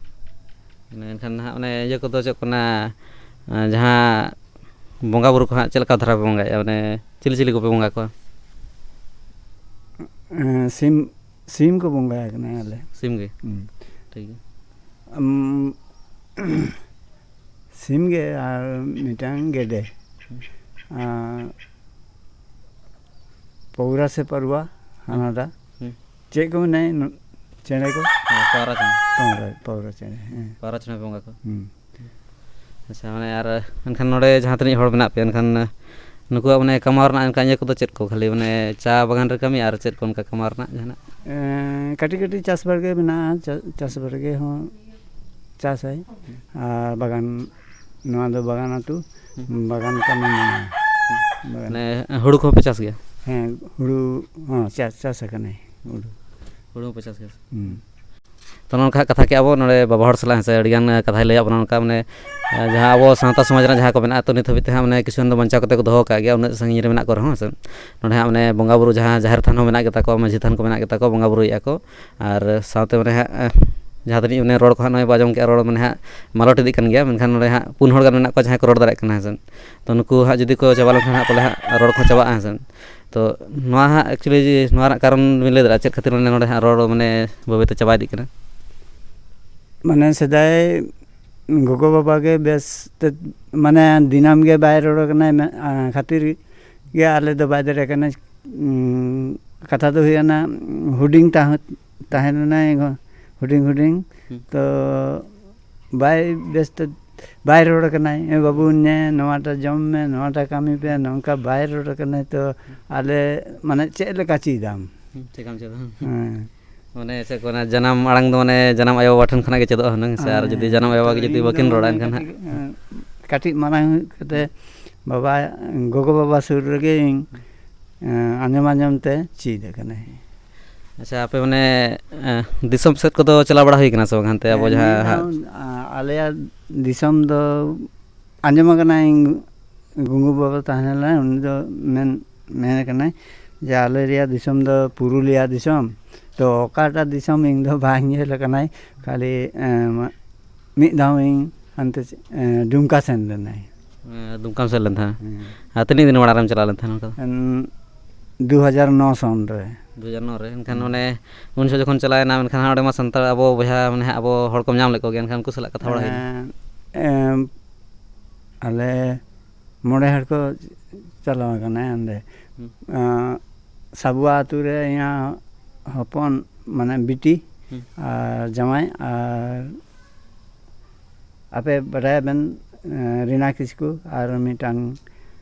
ᱢᱟᱱᱮ ᱮᱱᱠᱷᱟᱱ ᱱᱟᱦᱟᱜ ᱚᱱᱮ ᱤᱭᱟᱹ ᱠᱚᱫᱚ ᱪᱮᱫ ᱠᱚ ᱢᱮᱱᱟ, ᱡᱟᱦᱟᱸ ᱵᱚᱸᱜᱟ ᱵᱩᱨᱩ ᱠᱚ ᱦᱟᱸᱜ ᱪᱮᱫ ᱞᱮᱠᱟ ᱫᱷᱟᱨᱟ ᱯᱮ ᱵᱚᱸᱜᱟᱭᱮᱫᱼᱟ? ᱢᱟᱱᱮ ᱪᱤᱞᱤ ᱪᱤᱞᱤ ᱠᱚᱯᱮ ᱵᱚᱸᱜᱟ ᱠᱚᱣᱟ? ᱮᱸ, ᱥᱤᱢ, ᱥᱤᱢ ᱠᱚ ᱵᱚᱸᱜᱟᱭ ᱠᱟᱱᱟ ᱟᱞᱮ᱾ ᱥᱤᱢ ᱜᱮ? ᱦᱩᱸ᱾ ᱴᱷᱤᱠ ᱜᱮᱭᱟ᱾ ᱩᱢ, ᱥᱤᱢ ᱜᱮ ᱟᱨ ᱢᱤᱫᱴᱟᱝ ᱜᱮᱰᱮ᱾ ᱟᱨ ᱯᱟᱣᱨᱟ ᱥᱮ ᱯᱟᱨᱣᱟ, ᱦᱟᱱᱟᱴᱟᱜ᱾ ᱦᱩᱸ᱾ ᱪᱮᱫ ᱠᱚ ᱢᱮᱱᱟ ᱱᱩ-, ᱪᱮᱬᱮ ᱠᱚ? ᱦᱮᱸ, ᱯᱟᱣᱨᱟ ᱪᱮᱬᱮ᱾ ᱯᱟᱣᱨᱟ, ᱯᱟᱣᱨᱟ ᱪᱮᱬᱮ, ᱦᱮᱸ᱾ ᱯᱟᱣᱨᱟ ᱪᱮᱬᱮ ᱵᱚᱸᱜᱟ ᱠᱚ᱾ ᱦᱩᱸ᱾ ᱟᱪᱪᱷᱟ, ᱢᱟᱱᱮ ᱟᱨ ᱮᱱᱠᱷᱟᱱ ᱱᱚᱰᱮ ᱡᱟᱦᱟᱸ ᱛᱤᱱᱟᱹᱜ ᱦᱚᱲ ᱢᱮᱱᱟᱜ ᱯᱮᱭᱟ, ᱮᱱᱠᱷᱟᱱ ᱱᱩᱠᱩᱣᱟᱜ ᱢᱟᱱᱮ ᱠᱟᱢᱟᱣ ᱨᱮᱱᱟᱜ ᱚᱱᱠᱟ ᱤᱭᱟᱹ ᱠᱚᱫᱚ ᱪᱮᱫ ᱠᱚ? ᱠᱷᱟᱹᱞᱤ ᱢᱟᱱᱮ ᱪᱟ ᱵᱟᱜᱟᱱ ᱨᱮ ᱠᱟᱹᱢᱤ ᱟᱨ ᱪᱮᱫ ᱠᱚ ᱚᱱᱠᱟ ᱠᱟᱢᱟᱣ ᱨᱮᱱᱟᱜ ᱡᱟᱦᱟᱱᱟᱜ? ᱮᱸ, ᱠᱟᱹᱴᱤᱡ ᱠᱟᱹᱴᱤᱡ ᱪᱟᱥ ᱵᱟᱲᱜᱮ ᱢᱮᱱᱟᱜᱼᱟ, ᱪᱟ-, ᱪᱟᱥ ᱵᱟᱲᱜᱮ ᱦᱚᱸ ᱪᱟᱥᱟᱭ᱾ ᱟᱨ ᱵᱟᱜᱟᱱ, ᱱᱚᱣᱟ ᱫᱚ ᱵᱟᱜᱟᱱ ᱟᱹᱛᱩ, ᱦᱩᱸ᱾ ᱵᱟᱜᱟᱱ ᱠᱟᱹᱢᱤ ᱢᱮᱱᱟᱜᱼᱟ᱾ ᱦᱩᱸ᱾ ᱵᱟᱜᱟᱱ᱾ ᱢᱟᱱᱮ ᱦᱩᱲᱩ ᱠᱚᱦᱚᱸ ᱯᱮ ᱪᱟᱥ ᱜᱮᱭᱟ? ᱦᱮᱸ, ᱦᱩᱲᱩ ᱦᱚᱸ ᱪᱟᱥ, ᱪᱟᱥ ᱟᱠᱟᱱᱟᱭ ᱦᱩᱲᱩ᱾ ᱦᱩᱲᱩ ᱦᱚᱸᱯᱮ ᱪᱟᱥ ᱜᱮᱭᱟ? ᱦᱩᱸ᱾ ᱛᱚ, ᱱᱚᱝᱠᱟ ᱠᱟᱛᱷᱟ ᱠᱮᱜᱼᱟ ᱵᱚ ᱱᱚᱰᱮ ᱵᱟᱵᱟ ᱦᱚᱲ ᱥᱟᱞᱟᱜ, ᱦᱮᱸ ᱥᱮ, ᱟᱹᱰᱤᱜᱟᱱ ᱠᱟᱛᱷᱟᱭ ᱞᱟᱹᱭᱟᱫ ᱵᱚᱱᱟ ᱱᱚᱝᱠᱟ, ᱢᱟᱱᱮ, ᱡᱟᱦᱟᱸ ᱟᱵᱚ ᱥᱟᱶᱛᱟ ᱥᱚᱢᱟᱡᱽ ᱨᱮᱱᱟᱜ ᱡᱟᱦᱟᱸ ᱠᱚ ᱢᱮᱱᱟᱜᱼᱟ, ᱛᱚ, ᱱᱤᱛ ᱦᱟᱹᱵᱤᱡ ᱛᱮ ᱦᱟᱸᱜ, ᱢᱟᱱᱮ, ᱠᱤᱪᱷᱩ ᱜᱟᱱ ᱫᱚ ᱵᱟᱧᱪᱟᱣ ᱠᱟᱛᱮ ᱠᱚ ᱫᱚᱦᱚ ᱟᱠᱟᱫ ᱜᱮᱭᱟ, ᱩᱱᱟᱹᱜ ᱥᱟᱺᱜᱤᱧ ᱨᱮ ᱢᱮᱱᱟᱜ ᱠᱚ ᱨᱮᱦᱚᱸ, ᱦᱮᱸ ᱥᱮ᱾ ᱱᱚᱰᱮ ᱦᱟᱸᱜ, ᱢᱟᱱᱮ, ᱵᱚᱸᱜᱟ ᱵᱩᱨᱩ ᱡᱟᱦᱟᱸ ᱡᱟᱦᱮᱨ ᱛᱷᱟᱱ ᱦᱚᱸ ᱢᱮᱱᱟᱜ ᱜᱮᱛᱟ ᱠᱚᱣᱟ, ᱢᱟᱹᱡᱷᱤ ᱛᱷᱟᱱ ᱠᱚ ᱢᱮᱱᱟᱜ ᱜᱮᱛᱟ ᱠᱚᱣᱟ, ᱵᱚᱸᱜᱟ ᱵᱩᱨᱩᱭᱮᱫᱼᱟ ᱠᱚ᱾ ᱟᱨ ᱥᱟᱶᱛᱮ, ᱢᱟᱱᱮ ᱦᱟᱸᱜ, ᱡᱟᱦᱟᱸ ᱛᱤᱱᱟᱹᱜ, ᱢᱟᱱᱮ, ᱨᱚᱲ ᱠᱚ ᱦᱟᱸᱜ ᱱᱚᱜᱼᱚᱭ ᱵᱚ ᱟᱸᱡᱚᱢ ᱠᱮᱜᱼᱟ, ᱨᱚᱲ, ᱢᱟᱱᱮ ᱦᱟᱸᱜ, ᱢᱟᱞᱚᱴ ᱤᱫᱤᱜ ᱠᱟᱱ ᱜᱮᱭᱟ, ᱢᱮᱱᱠᱷᱟᱱ ᱱᱚᱰᱮ ᱦᱟᱸᱜ ᱯᱩᱱ ᱦᱚᱲ ᱜᱟᱱ ᱢᱮᱱᱟᱜ ᱠᱚᱣᱟ ᱡᱟᱦᱟᱸᱭ ᱠᱚ ᱨᱚᱲ ᱫᱟᱲᱮᱭᱟᱜ ᱠᱟᱱᱟ, ᱦᱮᱸ ᱥᱮ᱾ ᱛᱚ, ᱱᱩᱠᱩ ᱦᱟᱸᱜ ᱡᱩᱫᱤ ᱠᱚ ᱪᱟᱵᱟ ᱞᱮᱱᱠᱷᱟᱱ ᱦᱟᱸᱜ, ᱯᱟᱞᱮ ᱦᱟᱸᱜ ᱨᱚᱲ ᱠᱚᱦᱚᱸ ᱪᱟᱵᱟᱜᱼᱟ, ᱦᱮᱸ ᱥᱮ᱾ ᱛᱚ, ᱱᱚᱣᱟ ᱦᱟᱸᱜ actually ᱱᱚᱣᱟ ᱨᱮᱱᱟᱜ ᱠᱟᱨᱚᱱ ᱵᱤᱱ ᱞᱟᱹᱭ ᱫᱟᱲᱮᱭᱟᱜᱼᱟ, ᱪᱮᱫ ᱠᱷᱟᱹᱛᱤᱨ ᱢᱟᱱᱮ ᱱᱚᱰᱮ ᱦᱟᱸᱜ ᱨᱚᱲ ᱢᱟᱱᱮ ᱵᱟᱹᱭ ᱵᱟᱹᱭ ᱛᱮ ᱪᱟᱵᱟ ᱤᱫᱤᱜ ᱠᱟᱱᱟ? ᱢᱟᱱᱮ ᱥᱮᱫᱟᱭ ᱜᱚᱜᱚ ᱵᱟᱵᱟ ᱜᱮ ᱵᱮᱥ ᱛᱮ, ᱢᱟᱱᱮ ᱫᱤᱱᱟᱹᱢ ᱜᱮ ᱵᱟᱭ ᱨᱚᱲ ᱠᱟᱱᱟᱭ, ᱢᱮ-, ᱟ, ᱠᱷᱟᱹᱛᱤᱨ ᱜᱮ ᱟᱞᱮ ᱫᱚ ᱵᱟᱭ ᱫᱟᱲᱮ ᱠᱟᱱᱟ᱾ ᱩᱸ, ᱠᱟᱛᱷᱟ ᱫᱚ ᱦᱩᱭᱩᱜ ᱠᱟᱱᱟ, ᱦᱩᱰᱤᱧ ᱛᱟᱦᱮᱸ, ᱛᱟᱦᱮᱸ ᱞᱮᱱᱟᱭ ᱜᱚ-, ᱦᱩᱰᱤᱧ ᱦᱩᱰᱤᱧ᱾ ᱦᱩᱸ᱾ ᱛᱚ ᱵᱟᱭ ᱵᱮᱥ ᱛᱮ ᱵᱟᱭ ᱨᱚᱲ ᱠᱟᱱᱟᱭ, "ᱮ ᱵᱟᱹᱵᱩ, ᱱᱮ, ᱱᱚᱣᱟᱴᱟ ᱡᱚᱢ ᱢᱮ, ᱱᱚᱣᱟᱴᱟ ᱠᱟᱹᱢᱤ ᱯᱮ", ᱱᱚᱝᱠᱟ ᱵᱟᱭ ᱨᱚᱲ ᱠᱟᱱᱟᱭ᱾ ᱛᱚ ᱟᱞᱮ, ᱢᱟᱱᱮ, ᱪᱮᱫ ᱞᱮᱠᱟ ᱪᱮᱫᱟᱢ? ᱦᱩᱸ, ᱪᱮᱫ ᱞᱮᱠᱟᱢ ᱪᱮᱫᱟ? ᱦᱮᱸ᱾ ᱢᱟᱱᱮ ᱪᱮᱫ ᱠᱚ ᱢᱮᱱᱟ, ᱡᱟᱱᱟᱢ ᱟᱲᱟᱝ ᱫᱚ, ᱢᱟᱱᱮ, ᱡᱟᱱᱟᱢ ᱟᱭᱳ ᱵᱟᱵᱟ ᱴᱷᱮᱱ ᱠᱷᱚᱱᱟᱜ ᱜᱮ ᱪᱮᱫᱚᱜᱼᱟ ᱦᱩᱱᱟᱹᱝ ᱥᱮ, ᱟᱨ ᱦᱮᱸ, ᱡᱩᱫᱤ ᱡᱟᱱᱟᱢ ᱟᱭᱳ ᱵᱟᱵᱟ ᱜᱮ ᱛᱚ ᱡᱩᱫᱤ ᱤᱧ ᱵᱟᱹᱠᱤᱱ ᱫᱚ ᱨᱚᱲᱟ, ᱢᱟᱱᱮ ᱮᱱᱠᱷᱟᱱ ᱦᱟᱸᱜ ᱠᱟᱹᱴᱤᱡ, ᱮᱸ, ᱠᱟᱹᱴᱤᱡ ᱢᱟᱨᱟᱝ ᱦᱩᱭᱩᱜ ᱠᱟᱛᱮ ᱵᱟᱵᱟ, ᱜᱚᱜᱚ ᱵᱟᱵᱟ ᱥᱩᱨ ᱨᱮᱜᱮ ᱤᱧ, ᱮᱸ, ᱟᱸᱡᱚᱢ ᱟᱸᱡᱚᱢ ᱛᱮ ᱪᱮᱫ ᱟᱠᱟᱱᱟᱹᱧ᱾ ᱟᱪᱪᱷᱟ, ᱟᱯᱮ ᱢᱟᱱᱮ, ᱮᱸ, ᱫᱤᱥᱚᱢ ᱥᱮᱫ ᱠᱚᱫᱚ ᱪᱟᱞᱟᱣ ᱵᱟᱲᱟ ᱦᱩᱭ ᱠᱟᱱᱟ ᱥᱮ ᱵᱟᱝ? ᱦᱟᱱᱛᱮ ᱟᱵᱚ ᱦᱮᱸ, ᱡᱟᱦᱟᱸ ᱢᱤᱫ ᱫᱷᱟᱣ, ᱦᱟᱸᱜ ᱟ-, ᱟᱞᱮᱭᱟᱜ ᱫᱤᱥᱚᱢ ᱫᱚ ᱟᱸᱡᱚᱢ ᱟᱠᱟᱱᱟ, ᱤᱧ ᱜᱩᱝᱜᱩ ᱵᱟᱵᱟ ᱛᱟᱦᱮᱸ ᱞᱮᱱᱟᱭ, ᱩᱱᱤ ᱫᱚ ᱢᱮᱱ, ᱢᱮᱱ ᱟᱠᱟᱱᱟᱭ ᱡᱮ ᱟᱞᱮ ᱨᱮᱭᱟᱜ ᱫᱤᱥᱚᱢ ᱫᱚ ᱯᱩᱨᱩᱞᱤᱭᱟ ᱫᱤᱥᱚᱢ᱾ ᱛᱚ ᱚᱠᱟᱴᱟᱜ ᱫᱤᱥᱚᱢ ᱤᱧ ᱫᱚ ᱵᱟᱝ ᱧᱮᱞ ᱟᱠᱟᱱᱟᱭ, ᱠᱷᱟᱹᱞᱤ, ᱮᱸ, ᱢᱤᱫ ᱫᱷᱟᱣ ᱤᱧ ᱦᱟᱱᱛᱮ, ᱮᱸ, ᱫᱩᱢᱠᱟ ᱥᱮᱱ ᱞᱮᱱᱟᱭ᱾ ᱮᱸ, ᱫᱩᱢᱠᱟᱢ ᱥᱮᱱ ᱞᱮᱱ ᱛᱟᱦᱮᱸᱫ? ᱦᱮᱸ᱾ ᱟᱨ ᱛᱤᱱᱟᱹᱜ ᱫᱤᱱ ᱢᱟᱲᱟᱝ ᱨᱮᱢ ᱪᱟᱞᱟᱣ ᱞᱮᱱ ᱛᱟᱦᱮᱸᱫ ᱱᱚᱝᱠᱟ ᱫᱚ? ᱮᱱ, ᱫᱩ ᱦᱟᱡᱟᱨ ᱱᱚ ᱥᱚᱱ ᱨᱮ᱾ ᱫᱩ ᱦᱟᱡᱟᱨ ᱱᱚ ᱨᱮ᱾ ᱮᱱᱠᱷᱟᱱ ᱦᱩᱸ᱾ ᱚᱱᱮ ᱩᱱ ᱡᱚᱠᱷᱚᱱ ᱪᱟᱞᱟᱣ ᱮᱱᱟ, ᱢᱮᱱᱠᱷᱟᱱ ᱦᱟᱸᱜ ᱚᱸᱰᱮ ᱢᱟ ᱥᱟᱱᱛᱟᱲ ᱟᱵᱚ ᱵᱚᱭᱦᱟ, ᱢᱟᱱᱮ ᱦᱟᱸᱜ ᱟᱵᱚ ᱦᱚᱲ ᱠᱚᱢ ᱧᱟᱢ ᱞᱮᱫ ᱠᱚᱜᱮᱭᱟ, ᱮᱱᱠᱷᱟᱱ ᱩᱱᱠᱩ ᱥᱟᱞᱟᱜ ᱠᱟᱛᱷᱟ ᱵᱟᱲᱟ ᱦᱩᱭ ᱞᱮᱱᱟ? ᱮᱸ, ᱮᱸ, ᱟᱞᱮ ᱢᱚᱬᱮ ᱦᱚᱲ ᱠᱚ ᱪᱟᱞᱟᱣ ᱟᱠᱟᱱᱟ ᱚᱸᱰᱮ᱾ ᱦᱩᱸ᱾ ᱮᱸ, ᱥᱟᱵᱩᱣᱟ ᱟᱹᱛᱩ ᱨᱮ ᱤᱧᱟᱹᱜ ᱦᱚᱯᱚᱱ, ᱢᱟᱱᱮ ᱵᱤᱴᱤ ᱦᱩᱸ᱾ ᱟᱨ ᱡᱟᱶᱟᱭ ᱟᱨ ᱟᱯᱮ ᱵᱟᱰᱟᱭᱟᱵᱮᱱ, ᱮᱸ, ᱨᱤᱱᱟ ᱠᱤᱥᱠᱩ ᱟᱨ ᱢᱤᱫᱴᱟᱝ,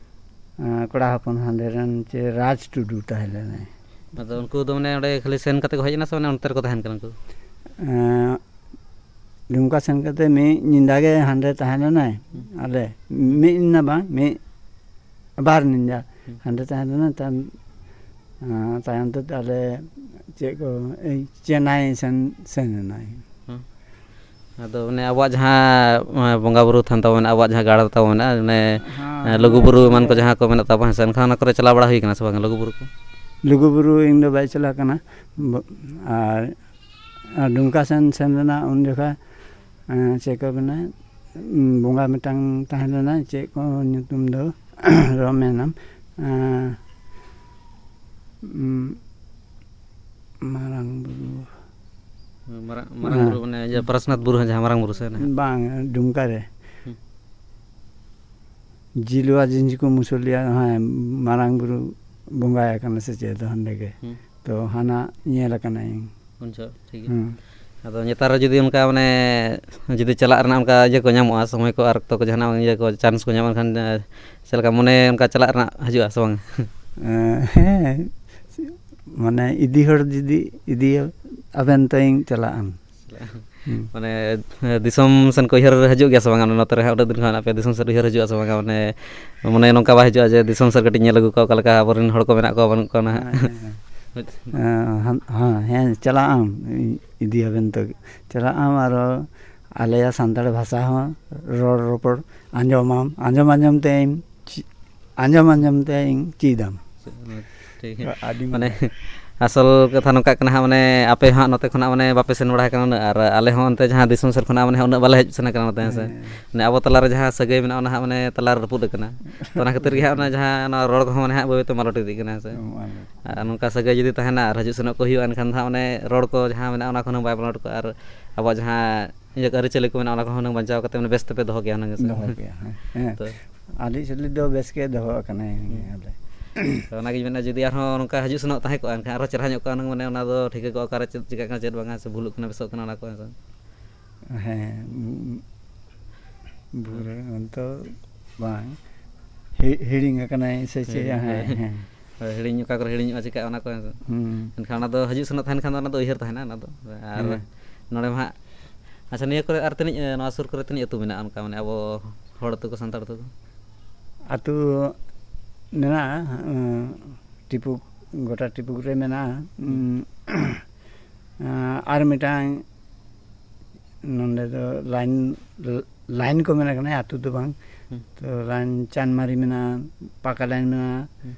ᱮᱸ, ᱠᱚᱲᱟ ᱦᱚᱯᱚᱱ ᱦᱟᱸᱰᱮ ᱨᱮᱱ ᱪᱮ ᱨᱟᱡᱽ ᱴᱩᱰᱩ ᱛᱟᱦᱮᱸ ᱞᱮᱱᱟᱭ᱾ ᱟᱫᱚ ᱩᱱᱠᱩ ᱫᱚ ᱢᱟᱱᱮ ᱚᱸᱰᱮ ᱠᱷᱟᱹᱞᱤ ᱥᱮᱱ ᱠᱟᱛᱮ ᱠᱚ ᱦᱮᱡ ᱮᱱᱟ ᱥᱮ ᱢᱟᱱᱮ ᱚᱱᱛᱮ ᱨᱮᱠᱚ ᱛᱟᱦᱮᱱ ᱠᱟᱱᱟ ᱩᱱᱠᱩ? ᱮᱸ, ᱫᱩᱢᱠᱟ ᱥᱮᱱ ᱠᱟᱛᱮ ᱢᱤᱫ ᱧᱤᱫᱟᱹ ᱜᱮ ᱦᱟᱸᱰᱮ ᱛᱟᱦᱮᱸ ᱞᱮᱱᱟᱭ᱾ ᱦᱩᱸ᱾ ᱟᱞᱮ ᱢᱤᱫ ᱧᱤᱫᱟᱹ ᱵᱟᱝ, ᱢᱤᱫ ᱵᱟᱨ ᱧᱤᱫᱟᱹ ᱦᱩᱸ᱾ ᱦᱟᱸᱰᱮ ᱛᱟᱦᱮᱸ ᱞᱮᱱᱟ᱾ ᱛᱟᱭᱚᱢ, ᱟᱸ, ᱛᱟᱭᱚᱢ ᱛᱮ ᱟᱞᱮ ᱪᱮᱫ ᱠᱚ, ᱮᱭ ᱪᱮᱱᱱᱟᱭ ᱥᱮᱱ ᱥᱮᱱ ᱮᱱᱟᱭ᱾ ᱦᱮᱸ᱾ ᱟᱫᱚ ᱚᱱᱮ ᱟᱵᱚᱣᱟᱜ ᱡᱟᱦᱟᱸ, ᱮ, ᱵᱚᱸᱜᱟ ᱵᱩᱨᱩ ᱛᱷᱟᱱ ᱛᱟᱵᱚ ᱢᱮᱱᱟᱜᱼᱟ, ᱟᱵᱚᱣᱟᱜ ᱡᱟᱦᱟᱸ ᱜᱟᱲ ᱛᱟᱵᱚ ᱢᱮᱱᱟᱜᱼᱟ, ᱚᱱᱮ, ᱦᱮᱸ, ᱮ, ᱞᱩᱜᱩ ᱵᱩᱨᱩ ᱮᱢᱟᱱ ᱠᱚ ᱦᱮᱸ᱾ ᱡᱟᱦᱟᱸ ᱠᱚ ᱢᱮᱱᱟᱜ ᱛᱟᱵᱚᱱᱟ, ᱦᱮᱸ ᱥᱮ, ᱮᱱᱠᱷᱟᱱ ᱚᱱᱟ ᱠᱚᱨᱮ ᱪᱟᱞᱟᱣ ᱵᱟᱲᱟ ᱦᱩᱭ ᱠᱟᱱᱟ ᱥᱮ ᱵᱟᱝ, ᱞᱩᱜᱩ ᱵᱩᱨᱩ ᱠᱚ? ᱞᱩᱜᱩ ᱵᱩᱨᱩ ᱤᱧ ᱫᱚ ᱵᱟᱭ ᱪᱟᱞᱟᱣ ᱠᱟᱱᱟ᱾ ᱵᱚ-, ᱟᱨ, ᱟᱨ ᱰᱩᱢᱠᱟ ᱥᱮᱱ ᱥᱮᱱ ᱞᱮᱱᱟ ᱩᱱ ᱡᱚᱠᱷᱟ, ᱮ, ᱪᱮᱫ ᱠᱚ ᱢᱮᱱᱟ, ᱩᱸ, ᱵᱚᱸᱜᱟ ᱢᱤᱫᱴᱟᱝ ᱛᱟᱦᱮᱸ ᱞᱮᱱᱟ, ᱪᱮᱫ ᱠᱚ ᱧᱩᱛᱩᱢ ᱫᱚ ᱨᱚ ᱢᱮᱱᱟᱢ, ᱮᱸ, ᱩᱸ, ᱢᱟᱨᱟᱝ ᱵᱩᱨᱩ᱾ ᱢᱟᱨᱟᱝ, ᱢᱟᱨᱟᱝ ᱦᱮᱸ᱾ ᱵᱩᱨᱩ ᱢᱟᱱᱮ ᱤᱭᱟᱹ ᱯᱟᱨᱟᱥᱱᱟᱛᱷ ᱵᱩᱨᱩ ᱡᱟᱦᱟᱸ ᱢᱟᱨᱟᱝ ᱵᱩᱨᱩ ᱥᱮ ᱚᱱᱟ? ᱵᱟᱝ, ᱰᱩᱢᱠᱟ ᱨᱮ᱾ ᱦᱩᱸ᱾ ᱡᱤᱞᱣᱟ ᱡᱤᱸᱡᱤ ᱠᱚ ᱢᱩᱥᱩᱞᱤᱭᱟ, ᱦᱮᱸ, ᱢᱟᱨᱟᱝ ᱵᱩᱨᱩ ᱵᱚᱸᱜᱟᱭ ᱠᱟᱱᱟ ᱥᱮ ᱪᱮᱫ ᱦᱟᱸᱰᱮ ᱜᱮ᱾ ᱦᱩᱸ᱾ ᱛᱚ ᱦᱟᱱᱟ ᱧᱮᱞ ᱟᱠᱟᱱᱟᱹᱧ᱾ ᱩᱱ ᱡᱚᱦᱚᱜ, ᱴᱷᱤᱠ ᱜᱮᱭᱟ᱾ ᱦᱩᱸ᱾ ᱟᱫᱚ ᱱᱮᱛᱟᱨ ᱨᱮ ᱡᱩᱫᱤ ᱚᱱᱠᱟ ᱢᱟᱱᱮ ᱡᱩᱫᱤ ᱪᱟᱞᱟᱜ ᱨᱮᱱᱟᱜ ᱚᱱᱠᱟ ᱤᱭᱟᱹ ᱠᱚ ᱧᱟᱢᱚᱜᱼᱟ, ᱥᱚᱢᱚᱭ ᱠᱚ ᱟᱨ ᱚᱠᱛᱚ ᱠᱚ ᱡᱟᱦᱟᱱᱟᱜ ᱤᱭᱟᱹ ᱠᱚ chance ᱠᱚ ᱧᱟᱢᱚᱜ ᱠᱷᱟᱱ, ᱮ, ᱪᱮᱫ ᱞᱮᱠᱟ ᱢᱚᱱᱮ ᱚᱱᱠᱟ ᱪᱟᱞᱟᱜ ᱨᱮᱱᱟᱜ ᱦᱤᱡᱩᱜᱼᱟ ᱥᱮ ᱵᱟᱝ? ᱮᱸ, ᱦᱮᱸ, ᱢᱟᱱᱮ ᱤᱫᱤ ᱦᱚᱲ ᱡᱩᱫᱤ ᱤᱫᱤᱭᱟ ᱟᱵᱮᱱ ᱛᱚᱧ ᱪᱟᱞᱟᱜᱼᱟ᱾ ᱦᱩᱸ᱾ ᱢᱟᱱᱮ, ᱮ, ᱫᱤᱥᱚᱢ ᱥᱮᱱ ᱠᱚ ᱩᱭᱦᱟᱹᱨ ᱦᱤᱡᱩᱜ ᱜᱮᱭᱟ ᱥᱮ ᱵᱟᱝᱟ? ᱱᱚᱛᱮ ᱨᱮ ᱦᱟᱸᱜ ᱩᱱᱟᱹᱜ ᱫᱤᱱ ᱠᱷᱚᱱ ᱟᱯᱮ ᱫᱤᱥᱚᱢ ᱥᱮᱫ ᱩᱭᱦᱟᱹᱨ ᱦᱤᱡᱩᱜᱼᱟ ᱥᱮ ᱵᱟᱝᱟ? ᱢᱟᱱᱮ, ᱢᱚᱱᱮ ᱱᱚᱝᱠᱟ ᱵᱟᱭ ᱦᱤᱡᱩᱜᱼᱟ ᱡᱮ ᱫᱤᱥᱚᱢ ᱥᱮᱫ ᱠᱟᱹᱴᱤᱡ ᱧᱮᱞ ᱟᱹᱜᱩ ᱠᱚᱣᱟ, ᱚᱠᱟ ᱞᱮᱠᱟ ᱟᱵᱚᱨᱮᱱ ᱦᱚᱲ ᱠᱚ ᱢᱮᱱᱟᱜ ᱠᱚᱣᱟ, ᱵᱟᱹᱱᱩᱜ ᱠᱚᱣᱟ ᱱᱟᱦᱟᱜ? ᱦᱮᱸ, ᱦᱮᱸ, ᱦᱮᱸ᱾ ᱦᱮᱸ, ᱦᱮᱸ, ᱦᱮᱸ, ᱪᱟᱞᱟᱜ ᱟᱢ, ᱤ-, ᱤᱫᱤᱭᱟᱵᱮᱱ ᱛᱚ᱾ ᱪᱟᱞᱟᱜ ᱟᱢ ᱟᱨᱚ ᱟᱞᱮᱭᱟᱜ ᱥᱟᱱᱛᱟᱲ ᱵᱷᱟᱥᱟ ᱦᱚᱸ ᱨᱚᱲ ᱨᱚᱯᱚᱲ ᱟᱸᱡᱚᱢᱟᱢ, ᱟᱸᱡᱚᱢ ᱟᱸᱡᱚᱢ ᱛᱮ ᱤᱧ ᱪᱮ-, ᱟᱸᱡᱚᱢ ᱟᱸᱡᱚᱢ ᱛᱮ ᱤᱧ ᱪᱮᱫᱟᱢ᱾ ᱴᱷᱤᱠ ᱜᱮᱭᱟ᱾ ᱟᱹᱰᱤ ᱢᱟᱱᱮ, ᱢᱚᱡᱽ᱾ ᱟᱥᱚᱞ ᱠᱟᱛᱷᱟ ᱱᱚᱝᱠᱟ ᱠᱟᱱᱟ ᱦᱟᱸᱜ, ᱢᱟᱱᱮ, ᱟᱯᱮ ᱦᱚᱸ ᱦᱟᱸᱜ ᱱᱚᱛᱮ ᱠᱷᱚᱱᱟᱜ, ᱢᱟᱱᱮ, ᱵᱟᱯᱮ ᱥᱮᱱ ᱵᱟᱲᱟ ᱟᱠᱟᱱᱟ ᱩᱱᱟᱹᱜ, ᱟᱨ ᱟᱞᱮ ᱦᱚᱸ ᱚᱱᱛᱮ ᱡᱟᱦᱟᱸ ᱫᱤᱥᱚᱢ ᱥᱮᱫ ᱠᱷᱚᱱᱟᱜ, ᱢᱟᱱᱮ, ᱩᱱᱟᱹᱜ ᱵᱟᱞᱮ ᱦᱮᱡ ᱥᱮᱱ ᱟᱠᱟᱱᱟ ᱱᱚᱛᱮ, ᱦᱮᱸ ᱥᱮ᱾ ᱦᱮᱸ᱾ ᱢᱟᱱᱮ, ᱟᱵᱚ ᱛᱟᱞᱟᱨᱮ ᱡᱟᱦᱟᱸ ᱥᱟᱹᱜᱟᱹᱭ ᱢᱮᱱᱟᱜᱼᱟ, ᱚᱱᱟ ᱦᱟᱸᱜ, ᱢᱟᱱᱮ, ᱛᱟᱞᱟᱨᱮ ᱨᱟᱹᱯᱩᱫ ᱟᱠᱟᱱᱟ᱾ ᱛᱚ, ᱚᱱᱟ ᱠᱷᱟᱹᱛᱤᱨ ᱜᱮ ᱦᱟᱸᱜ, ᱚᱱᱟ ᱡᱟᱦᱟᱸ, ᱚᱱᱟ ᱨᱚᱲ ᱠᱚᱦᱚᱸ, ᱢᱟᱱᱮ, ᱦᱟᱸᱜ ᱵᱟᱹᱭ ᱵᱟᱹᱭ ᱛᱮ ᱢᱟᱞᱚᱴ ᱤᱫᱤᱜ ᱠᱟᱱᱟ, ᱦᱮᱸ ᱥᱮ᱾ ᱦᱮᱸ, ᱢᱟᱞᱚᱴ᱾ ᱟᱨ ᱱᱚᱝᱠᱟ ᱥᱟᱹᱜᱟᱹᱭ ᱡᱩᱫᱤ ᱛᱟᱦᱮᱱᱟ ᱟᱨ ᱦᱤᱡᱩᱜ ᱥᱮᱱᱚᱜ ᱠᱚ ᱦᱩᱭᱩᱜᱼᱟ, ᱮᱱᱠᱷᱟᱱ ᱫᱚ ᱦᱟᱸᱜ, ᱢᱟᱱᱮ, ᱨᱚᱲ ᱠᱚ ᱡᱟᱦᱟᱸ ᱢᱮᱱᱟᱜᱼᱟ, ᱚᱱᱟ ᱠᱷᱚᱱ ᱦᱚᱸ ᱵᱟᱭ ᱢᱟᱞᱚᱴ ᱠᱚᱜᱼᱟ, ᱟᱨ ᱟᱵᱚᱣᱟᱜ ᱡᱟᱦᱟᱸ ᱤᱭᱟᱹ ᱟᱹᱨᱤᱪᱟᱹᱞᱤ ᱠᱚ ᱢᱮᱱᱟᱜᱼᱟ, ᱚᱱᱟ ᱠᱚᱦᱚᱸ ᱦᱩᱱᱟᱹᱝ ᱵᱟᱧᱪᱟᱣ ᱠᱟᱛᱮ, ᱢᱟᱱᱮ, ᱵᱮᱥ ᱛᱮᱯᱮ ᱫᱚᱦᱚ ᱠᱮᱭᱟ ᱦᱩᱱᱟᱹᱝ, ᱦᱮᱸ ᱥᱮ? ᱫᱚᱦᱚ ᱠᱮᱭᱟ, ᱦᱮᱸ, ᱦᱮᱸ᱾ ᱛᱚ᱾ ᱟᱹᱨᱤᱪᱟᱹᱞᱤ ᱫᱚ ᱵᱮᱥ ᱜᱮ ᱫᱚᱦᱚ ᱟᱠᱟᱱᱟ, ᱦᱩᱸ᱾ ᱟᱞᱮ᱾ ᱛᱚ, ᱚᱱᱟᱜᱤᱧ ᱢᱮᱱᱟ, ᱡᱩᱫᱤ ᱟᱨᱦᱚᱸ ᱱᱚᱝᱠᱟ ᱦᱤᱡᱩᱜ ᱥᱮᱱᱚᱜ ᱛᱟᱦᱮᱸ ᱠᱚᱜᱼᱟ, ᱮᱱᱠᱷᱟᱱ ᱟᱨᱦᱚᱸ ᱪᱮᱦᱨᱟ ᱧᱚᱜ ᱠᱚᱜᱼᱟ ᱦᱩᱱᱟᱹᱝ, ᱢᱟᱱᱮ, ᱚᱱᱟ ᱫᱚ ᱴᱷᱤᱠᱟᱹ ᱠᱚᱜᱼᱟ, ᱚᱠᱟᱨᱮ ᱪᱮᱫ ᱪᱤᱠᱟᱹᱜ ᱠᱟᱱᱟ, ᱪᱮᱫ ᱵᱟᱝᱟ, ᱥᱮ ᱵᱷᱩᱞᱩᱜ ᱠᱟᱱᱟ, ᱵᱮᱥᱚᱜ ᱠᱟᱱᱟ, ᱚᱱᱟ ᱠᱚ, ᱦᱮᱸ ᱥᱮ? ᱦᱮᱸ, ᱩᱸ, ᱵᱷᱩᱞ ᱫᱚ ᱵᱟᱝ, ᱦᱤ-, ᱦᱤᱲᱤᱧ ᱟᱠᱟᱱᱟᱭ ᱥᱮ ᱪᱮᱫ? ᱦᱤᱲᱤᱧ, ᱦᱮᱸ, ᱦᱳᱭ᱾ ᱦᱮᱸ᱾ ᱦᱳᱭ, ᱦᱤᱲᱤᱧ, ᱚᱠᱟ ᱠᱚᱨᱮ ᱦᱤᱲᱤᱧᱚᱜᱼᱟ, ᱪᱤᱠᱟᱹᱜᱼᱟ, ᱚᱱᱟ ᱠᱚ, ᱦᱮᱸ ᱥᱮ? ᱦᱩᱸ᱾ ᱮᱱᱠᱷᱟᱱ ᱚᱱᱟ ᱫᱚ ᱦᱤᱡᱩᱜ ᱥᱮᱱᱚᱜ ᱛᱟᱦᱮᱱ ᱠᱷᱟᱱ ᱫᱚ ᱚᱱᱟ ᱫᱚ ᱩᱭᱦᱟᱹᱨ ᱛᱟᱦᱮᱱᱟ, ᱚᱱᱟ ᱫᱚ᱾ ᱟᱨ ᱦᱮᱸ᱾ ᱱᱚᱰᱮ ᱢᱟ ᱦᱟᱸᱜ, ᱟᱪᱪᱷᱟ, ᱱᱤᱭᱟᱹ ᱠᱚᱨᱮ ᱟᱨ ᱛᱤᱱᱟᱹᱜ, ᱮ, ᱱᱚᱣᱟ ᱥᱩᱨ ᱠᱚᱨᱮ ᱛᱤᱱᱟᱹᱜ ᱟᱹᱛᱩ ᱢᱮᱱᱟᱜᱼᱟ ᱚᱱᱠᱟ, ᱢᱟᱱᱮ, ᱟᱵᱚ ᱦᱚᱲ ᱟᱹᱛᱩ ᱠᱚ, ᱥᱟᱱᱛᱟᱲ ᱟᱹᱛᱩ ᱠᱚ? ᱟᱹᱛᱩ ᱢᱮᱱᱟᱜᱼᱟ, ᱮᱸ, ᱴᱤᱯᱩ, ᱜᱚᱴᱟ ᱴᱤᱯᱩ ᱨᱮ ᱢᱮᱱᱟᱜᱼᱟ, ᱦᱩᱸ᱾ ᱩᱸ, ᱟᱨ ᱢᱤᱫᱴᱟᱝ ᱱᱚᱸᱰᱮ ᱫᱚ ᱞᱟᱭᱤᱱ, ᱞᱟᱭᱤᱱ ᱠᱚ ᱢᱮᱱᱟᱜ ᱠᱟᱱᱟ, ᱟᱹᱛᱩ ᱫᱚ ᱵᱟᱝ᱾ ᱦᱩᱸ᱾ ᱛᱚ ᱞᱟᱭᱤᱱ ᱪᱟᱱᱢᱟᱨᱤ ᱢᱮᱱᱟᱜᱼᱟ, ᱯᱟᱠᱟ ᱞᱟᱭᱤᱱ ᱢᱮᱱᱟᱜᱼᱟ, ᱦᱩᱸ᱾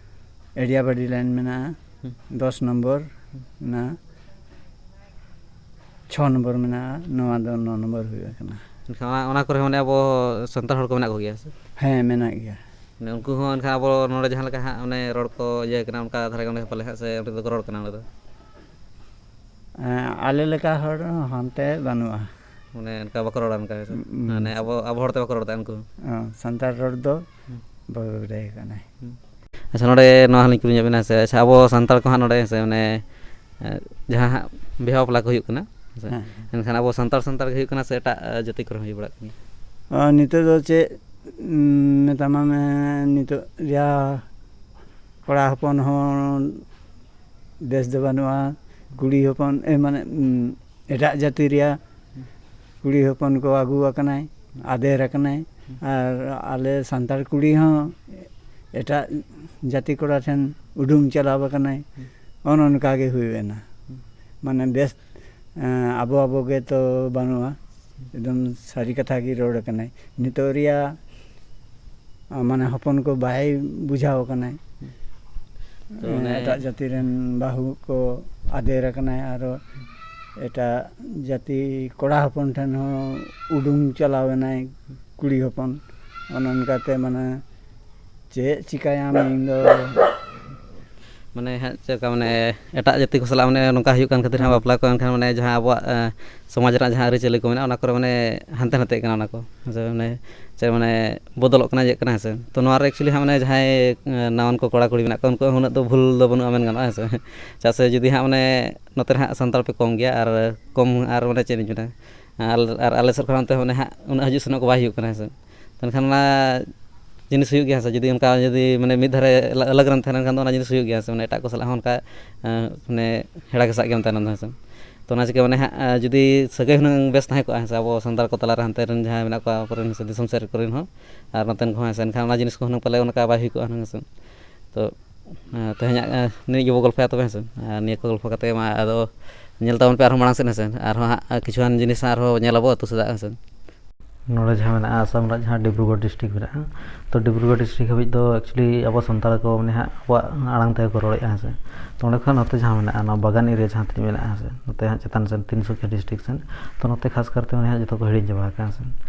ᱮᱰᱤᱭᱟᱵᱟᱰᱤ ᱞᱟᱭᱤᱱ ᱢᱮᱱᱟᱜᱼᱟ, ᱦᱩᱸ᱾ ᱫᱚᱥ ᱱᱚᱢᱵᱚᱨ ᱦᱩᱸ᱾ ᱢᱮᱱᱟᱜᱼᱟ, ᱪᱷᱚ ᱱᱚᱢᱵᱚᱨ ᱢᱮᱱᱟᱜᱼᱟ, ᱱᱚᱣᱟ ᱫᱚ ᱱᱚ ᱱᱚᱢᱵᱚᱨ ᱦᱩᱭᱩᱜ ᱠᱟᱱᱟ᱾ ᱮᱱᱠᱷᱟᱱ ᱚᱱᱟ, ᱚᱱᱟ ᱠᱚᱨᱮ ᱢᱟᱱᱮ ᱟᱵᱚ ᱥᱟᱱᱛᱟᱲ ᱦᱚᱲ ᱠᱚ ᱢᱮᱱᱟᱜ ᱠᱚᱜᱮᱭᱟ ᱥᱮ? ᱦᱮᱸ, ᱢᱮᱱᱟᱜ ᱜᱮᱭᱟ᱾ ᱢᱟᱱᱮ ᱩᱱᱠᱩ ᱦᱚᱸ ᱮᱱᱠᱷᱟᱱ ᱟᱵᱚ ᱱᱚᱰᱮ ᱡᱟᱦᱟᱸ ᱞᱮᱠᱟ ᱦᱟᱸᱜ ᱚᱱᱮ ᱨᱚᱲ ᱠᱚ ᱤᱭᱟᱹ ᱠᱟᱱᱟ, ᱚᱱᱠᱟ ᱫᱷᱟᱨᱟ ᱜᱮ ᱚᱸᱰᱮ ᱯᱟᱞᱮ ᱦᱟᱸᱜ ᱥᱮ ᱚᱸᱰᱮ ᱫᱚᱠᱚ ᱨᱚᱲ ᱠᱟᱱᱟ ᱚᱸᱰᱮ ᱫᱚ? ᱮᱸ, ᱟᱞᱮ ᱞᱮᱠᱟ ᱦᱚᱲ ᱦᱟᱱᱛᱮ ᱵᱟᱹᱱᱩᱜᱼᱟ᱾ ᱢᱟᱱᱮ ᱚᱱᱠᱟ ᱵᱟᱠᱚ ᱨᱚᱲᱟ ᱚᱱᱠᱟ ᱜᱮ ᱥᱮ? ᱦᱩᱸ᱾ ᱢᱟᱱᱮ ᱟᱵᱚ, ᱟᱵᱚ ᱦᱚᱲ ᱛᱮ ᱵᱟᱠᱚ ᱨᱚᱲ ᱫᱟ ᱩᱱᱠᱩ? ᱚ, ᱥᱟᱱᱛᱟᱲ ᱨᱚᱲ ᱫᱚ ᱦᱩᱸ᱾ ᱵᱟᱭ ᱵᱟᱰᱟᱭ ᱠᱟᱱᱟᱭ᱾ ᱦᱩᱸ᱾ ᱟᱪᱪᱷᱟ, ᱱᱚᱰᱮ ᱱᱚᱣᱟ ᱦᱚᱸᱞᱤᱧ ᱠᱩᱞᱤ ᱧᱚᱜ ᱵᱮᱱᱟ ᱥᱮ, ᱟᱪᱪᱷᱟ, ᱟᱵᱚ ᱥᱟᱱᱛᱟᱲ ᱠᱚ ᱦᱟᱸᱜ ᱱᱚᱰᱮ ᱥᱮ ᱚᱱᱮ, ᱮᱸ, ᱡᱟᱦᱟᱸ ᱦᱟᱸᱜ ᱵᱤᱦᱟ ᱵᱟᱯᱞᱟ ᱠᱚ ᱦᱩᱭᱩᱜ ᱠᱟᱱᱟ ᱥᱮ, ᱦᱮᱸ᱾ ᱮᱱᱠᱷᱟᱱ ᱟᱵᱚ ᱥᱟᱱᱛᱟᱲ, ᱥᱟᱱᱛᱟᱲ ᱜᱮ ᱦᱩᱭᱩᱜ ᱠᱟᱱᱟ ᱥᱮ ᱮᱴᱟᱜ, ᱮᱸ, ᱡᱟᱹᱛᱤ ᱠᱚᱨᱮ ᱦᱚᱸ ᱦᱩᱭ ᱵᱟᱲᱟᱜ ᱠᱟᱱᱟ? ᱟᱨ ᱱᱤᱛᱚᱜ ᱫᱚ ᱪᱮᱫ, ᱩᱸ, ᱢᱮᱛᱟᱢᱟ ᱢᱮ, ᱱᱤᱛᱚᱜ ᱡᱟ ᱠᱚᱲᱟ ᱦᱚᱯᱚᱱ ᱦᱚᱸ ᱵᱮᱥ ᱫᱚ ᱵᱟᱹᱱᱩᱜᱼᱟ᱾ ᱠᱩᱲᱤ ᱦᱚᱯᱚᱱ, ᱮ, ᱢᱟᱱᱮ, ᱩᱸ, ᱮᱴᱟᱜ ᱡᱟᱹᱛᱤ ᱨᱮᱭᱟᱜ ᱠᱩᱲᱤ ᱦᱚᱯᱚᱱ ᱠᱚ ᱟᱹᱜᱩ ᱟᱠᱟᱱᱟᱭ, ᱟᱫᱮᱨ ᱟᱠᱟᱱᱟᱭ᱾ ᱟᱨ ᱟᱞᱮ ᱥᱟᱱᱛᱟᱲ ᱠᱩᱲᱤ ᱦᱚᱸ ᱮᱴᱟᱜ ᱡᱟᱹᱛᱤ ᱠᱚᱲᱟ ᱴᱷᱮᱱ ᱩᱰᱩᱝ ᱪᱟᱞᱟᱣ ᱟᱠᱟᱱᱟᱭ᱾ ᱚᱱᱮ ᱚᱱᱠᱟ ᱜᱮ ᱦᱩᱭ ᱮᱱᱟ᱾ ᱢᱟᱱᱮ ᱵᱮᱥ, ᱮᱸ, ᱟᱵᱚ ᱟᱵᱚ ᱜᱮ ᱛᱚ ᱵᱟᱹᱱᱩᱜᱼᱟ᱾ ᱮᱠᱫᱚᱢ ᱥᱟᱹᱨᱤ ᱠᱟᱛᱷᱟ ᱜᱮ ᱨᱚᱲ ᱟᱠᱟᱱᱟᱭ᱾ ᱱᱤᱛᱚᱜ ᱨᱮᱭᱟᱜ, ᱟ, ᱢᱟᱱᱮ ᱦᱚᱯᱚᱱ ᱠᱚ ᱵᱟᱭ ᱵᱩᱡᱷᱟᱹᱣ ᱟᱠᱟᱱᱟᱭ᱾ ᱛᱚ ᱮᱸ, ᱚᱱᱮ ᱮᱴᱟᱜ ᱡᱟᱹᱛᱤ ᱨᱮᱱ ᱵᱟᱹᱦᱩ ᱠᱚ ᱟᱫᱮᱨ ᱟᱠᱟᱱᱟᱭ, ᱟᱨᱚ ᱮᱴᱟᱜ ᱡᱟᱹᱛᱤ ᱠᱚᱲᱟ ᱦᱚᱯᱚᱱ ᱴᱷᱮᱱ ᱦᱚᱸ ᱩᱰᱩᱝ ᱪᱟᱞᱟᱣ ᱮᱱᱟᱭ ᱠᱩᱲᱤ ᱦᱚᱯᱚᱱ᱾ ᱚᱱᱮ ᱚᱱᱠᱟᱛᱮ ᱢᱟᱱᱮ ᱪᱮᱫ ᱪᱤᱠᱟᱹᱭᱟᱢ, ᱤᱧ ᱫᱚ ᱢᱟᱱᱮ ᱦᱟᱸᱜ ᱪᱮᱫ ᱞᱮᱠᱟ, ᱢᱟᱱᱮ ᱮᱴᱟᱜ ᱡᱟᱹᱛᱤ ᱠᱚ ᱥᱟᱞᱟᱜ ᱢᱟᱱᱮ ᱱᱚᱝᱠᱟ ᱦᱩᱭᱩᱜ ᱠᱟᱱ ᱠᱷᱟᱹᱛᱤᱨ ᱦᱟᱸᱜ ᱦᱮᱸ᱾ ᱵᱟᱯᱞᱟ ᱠᱚ ᱮᱱᱠᱷᱟᱱ ᱢᱟᱱᱮ ᱡᱟᱦᱟᱸ ᱟᱵᱚᱣᱟᱜ, ᱮᱸ, ᱥᱚᱢᱟᱡᱽ ᱨᱮᱱᱟᱜ ᱡᱟᱦᱟᱸ ᱟᱹᱨᱤᱪᱟᱹᱞᱤ ᱠᱚ ᱢᱮᱱᱟᱜᱼᱟ, ᱚᱱᱟ ᱠᱚᱨᱮ ᱢᱟᱱᱮ ᱦᱟᱱᱛᱮ ᱱᱟᱛᱮᱜ ᱠᱟᱱᱟ ᱚᱱᱟ ᱠᱚ᱾ ᱦᱮᱸ ᱥᱮ, ᱢᱟᱱᱮ ᱪᱮᱫ ᱢᱟᱱᱮ ᱵᱚᱫᱚᱞᱚᱜ ᱠᱟᱱᱟ, ᱤᱭᱟᱹᱜ ᱠᱟᱱᱟ, ᱦᱮᱸ ᱥᱮ᱾ ᱛᱚ ᱱᱚᱣᱟ ᱨᱮ actually ᱦᱟᱸᱜ ᱢᱟᱱᱮ ᱡᱟᱦᱟᱸᱭ, ᱮᱸ, ᱱᱟᱣᱟᱱ ᱠᱚ ᱠᱚᱲᱟ ᱠᱩᱲᱤ ᱢᱮᱱᱟᱜ ᱠᱚᱣᱟ, ᱩᱱᱠᱩᱣᱟᱜ ᱦᱚᱸ ᱩᱱᱟᱹᱜ ᱫᱚ ᱵᱷᱩᱞ ᱫᱚ ᱵᱟᱹᱱᱩᱜᱼᱟ ᱢᱮᱱ ᱜᱟᱱᱚᱜᱼᱟ, ᱦᱮᱸ ᱥᱮ᱾ ᱪᱮᱫᱟᱜ ᱥᱮ ᱡᱩᱫᱤ ᱦᱟᱸᱜ ᱢᱟᱱᱮ ᱱᱚᱛᱮ ᱨᱮ ᱦᱟᱸᱜ ᱥᱟᱱᱛᱟᱲ ᱯᱮ ᱠᱚᱢ ᱜᱮᱭᱟ ᱟᱨ ᱠᱚᱢ, ᱟᱨ ᱢᱟᱱᱮ ᱪᱮᱫ ᱤᱧ ᱢᱮᱱᱟ, ᱟᱨ, ᱟᱨ ᱟᱞᱮ ᱥᱮᱫ ᱠᱷᱚᱱ ᱚᱱᱛᱮ ᱦᱚᱸ ᱢᱟᱱᱮ ᱦᱟᱸᱜ ᱩᱱᱟᱹᱜ ᱦᱤᱡᱩᱜ ᱥᱮᱱᱚᱜ ᱠᱚ ᱵᱟᱭ ᱦᱩᱭᱩᱜ ᱠᱟᱱᱟ, ᱦᱮᱸ ᱥᱮ᱾ ᱢᱮᱱᱠᱷᱟᱱ ᱚᱱᱟ ᱡᱤᱱᱤᱥ ᱦᱩᱭᱩᱜ ᱜᱮᱭᱟ ᱥᱮ, ᱡᱩᱫᱤ ᱚᱱᱠᱟ ᱡᱩᱫᱤ ᱢᱟᱱᱮ ᱢᱤᱫ ᱫᱷᱟᱨᱮ ᱟᱞᱟᱜᱽ ᱨᱮᱢ ᱛᱟᱦᱮᱸ ᱞᱮᱱᱠᱷᱟᱱ ᱫᱚ ᱚᱱᱟ ᱡᱤᱱᱤᱥ ᱦᱩᱭᱩᱜ ᱜᱮᱭᱟ ᱥᱮ, ᱢᱟᱱᱮ ᱮᱴᱟᱜ ᱠᱚ ᱥᱟᱞᱟᱜ ᱦᱚᱸ ᱚᱱᱠᱟ, ᱮᱸ, ᱢᱟᱱᱮ ᱦᱮᱲᱟ ᱜᱷᱮᱥᱟᱜ ᱜᱮᱭᱟᱢ ᱛᱟᱭᱱᱚᱢ ᱫᱚ, ᱦᱮᱸ ᱥᱮ᱾ ᱛᱚ ᱚᱱᱟ ᱪᱤᱠᱟᱹ ᱢᱟᱱᱮ ᱦᱟᱸᱜ, ᱮᱸ, ᱡᱩᱫᱤ ᱥᱟᱹᱜᱟᱹᱭ ᱦᱩᱱᱟᱹᱝ ᱵᱮᱥ ᱛᱟᱦᱮᱸ ᱠᱚᱜᱼᱟ, ᱦᱮᱸ ᱥᱮ, ᱟᱵᱚ ᱥᱟᱱᱛᱟᱲ ᱠᱚ ᱛᱟᱞᱟ ᱨᱮ ᱦᱟᱱᱛᱮ ᱨᱮᱱ ᱡᱟᱦᱟᱸᱭ ᱢᱮᱱᱟᱜ ᱠᱚᱣᱟ ᱟᱵᱚ ᱨᱮᱱ ᱥᱮ ᱫᱤᱥᱚᱢ ᱥᱮᱫ ᱠᱚᱨᱮᱱ ᱦᱚᱸ ᱟᱨ ᱱᱚᱛᱮᱱ ᱠᱚᱦᱚᱸ, ᱦᱮᱸ ᱥᱮ, ᱮᱱᱠᱷᱟᱱ ᱚᱱᱟ ᱡᱤᱱᱤᱥ ᱠᱚ ᱦᱩᱱᱟᱹᱝ ᱯᱟᱞᱮ ᱚᱱᱠᱟ ᱵᱟᱭ ᱦᱩᱭ ᱠᱚᱜᱼᱟ ᱦᱩᱱᱟᱹᱝ, ᱦᱮᱸ ᱥᱮ᱾ ᱛᱚ ᱛᱮᱦᱮᱧᱟᱜ ᱱᱤᱭᱟᱹ ᱜᱮᱵᱚ ᱜᱚᱞᱯᱷᱚᱭᱟ ᱛᱚᱵᱮ, ᱦᱮᱸ ᱥᱮ? ᱟᱨ ᱱᱤᱭᱟᱹ ᱠᱚ ᱜᱚᱞᱯᱷᱚ ᱠᱟᱛᱮ ᱢᱟ ᱟᱫᱚ ᱧᱮᱞ ᱛᱟᱵᱚᱱ ᱯᱮ ᱟᱨᱦᱚᱸ ᱢᱟᱲᱟᱝ ᱥᱮᱫ, ᱦᱮᱸ ᱥᱮ? ᱟᱨᱦᱚᱸ ᱦᱟᱸᱜ ᱠᱤᱪᱷᱩᱜᱟᱱ ᱡᱤᱱᱤᱥ ᱦᱟᱸᱜ ᱟᱨᱦᱚᱸ ᱧᱮᱞ ᱟᱵᱚ ᱟᱹᱛᱩ ᱥᱮᱫᱟᱜ, ᱦᱮᱸ ᱥᱮ? ᱱᱚᱰᱮ ᱡᱟᱦᱟᱸ ᱢᱮᱱᱟᱜᱼᱟ, ᱟᱥᱟᱢ ᱨᱮᱱᱟᱜ ᱡᱟᱦᱟᱸ ᱰᱤᱵᱽᱨᱩᱜᱚᱲ ᱰᱤᱥᱴᱨᱤᱠᱴ ᱢᱮᱱᱟᱜᱼᱟ, ᱛᱚ ᱰᱤᱵᱽᱨᱩᱜᱚᱲ ᱰᱤᱥᱴᱨᱤᱠᱴ ᱦᱟᱹᱵᱤᱡ ᱫᱚ actually ᱟᱵᱚ ᱥᱟᱱᱛᱟᱲ ᱠᱚ ᱢᱟᱱᱮ ᱦᱟᱸᱜ ᱟᱵᱚᱣᱟᱜ ᱟᱲᱟᱝ ᱛᱮᱜᱮ ᱠᱚ ᱨᱚᱲᱮᱫᱼᱟ, ᱦᱮᱸ ᱥᱮ? ᱛᱚ ᱚᱸᱰᱮ ᱠᱷᱚᱱ ᱱᱚᱛᱮ ᱡᱟᱦᱟᱸ ᱢᱮᱱᱟᱜᱼᱟ, ᱱᱚᱣᱟ ᱵᱟᱜᱟᱱ ᱮᱨᱤᱭᱟ ᱡᱟᱦᱟᱸ ᱛᱤᱱᱟᱹᱜ ᱢᱮᱱᱟᱜᱼᱟ, ᱦᱮᱸ ᱥᱮ? ᱱᱚᱛᱮ ᱦᱟᱸᱜ ᱪᱮᱛᱟᱱ ᱥᱮᱱ ᱛᱤᱱᱥᱩᱠᱤᱭᱟ ᱰᱤᱥᱴᱨᱤᱠᱴ ᱥᱮᱱ, ᱛᱚ ᱱᱚᱛᱮ ᱠᱷᱟᱥ ᱠᱟᱨᱛᱮ ᱢᱟᱱᱮ ᱦᱟᱸᱜ ᱡᱚᱛᱚ ᱠᱚ ᱦᱤᱲᱤᱧ ᱪᱟᱵᱟ ᱟᱠᱟᱫᱼᱟ, ᱦᱮᱸ ᱥᱮ?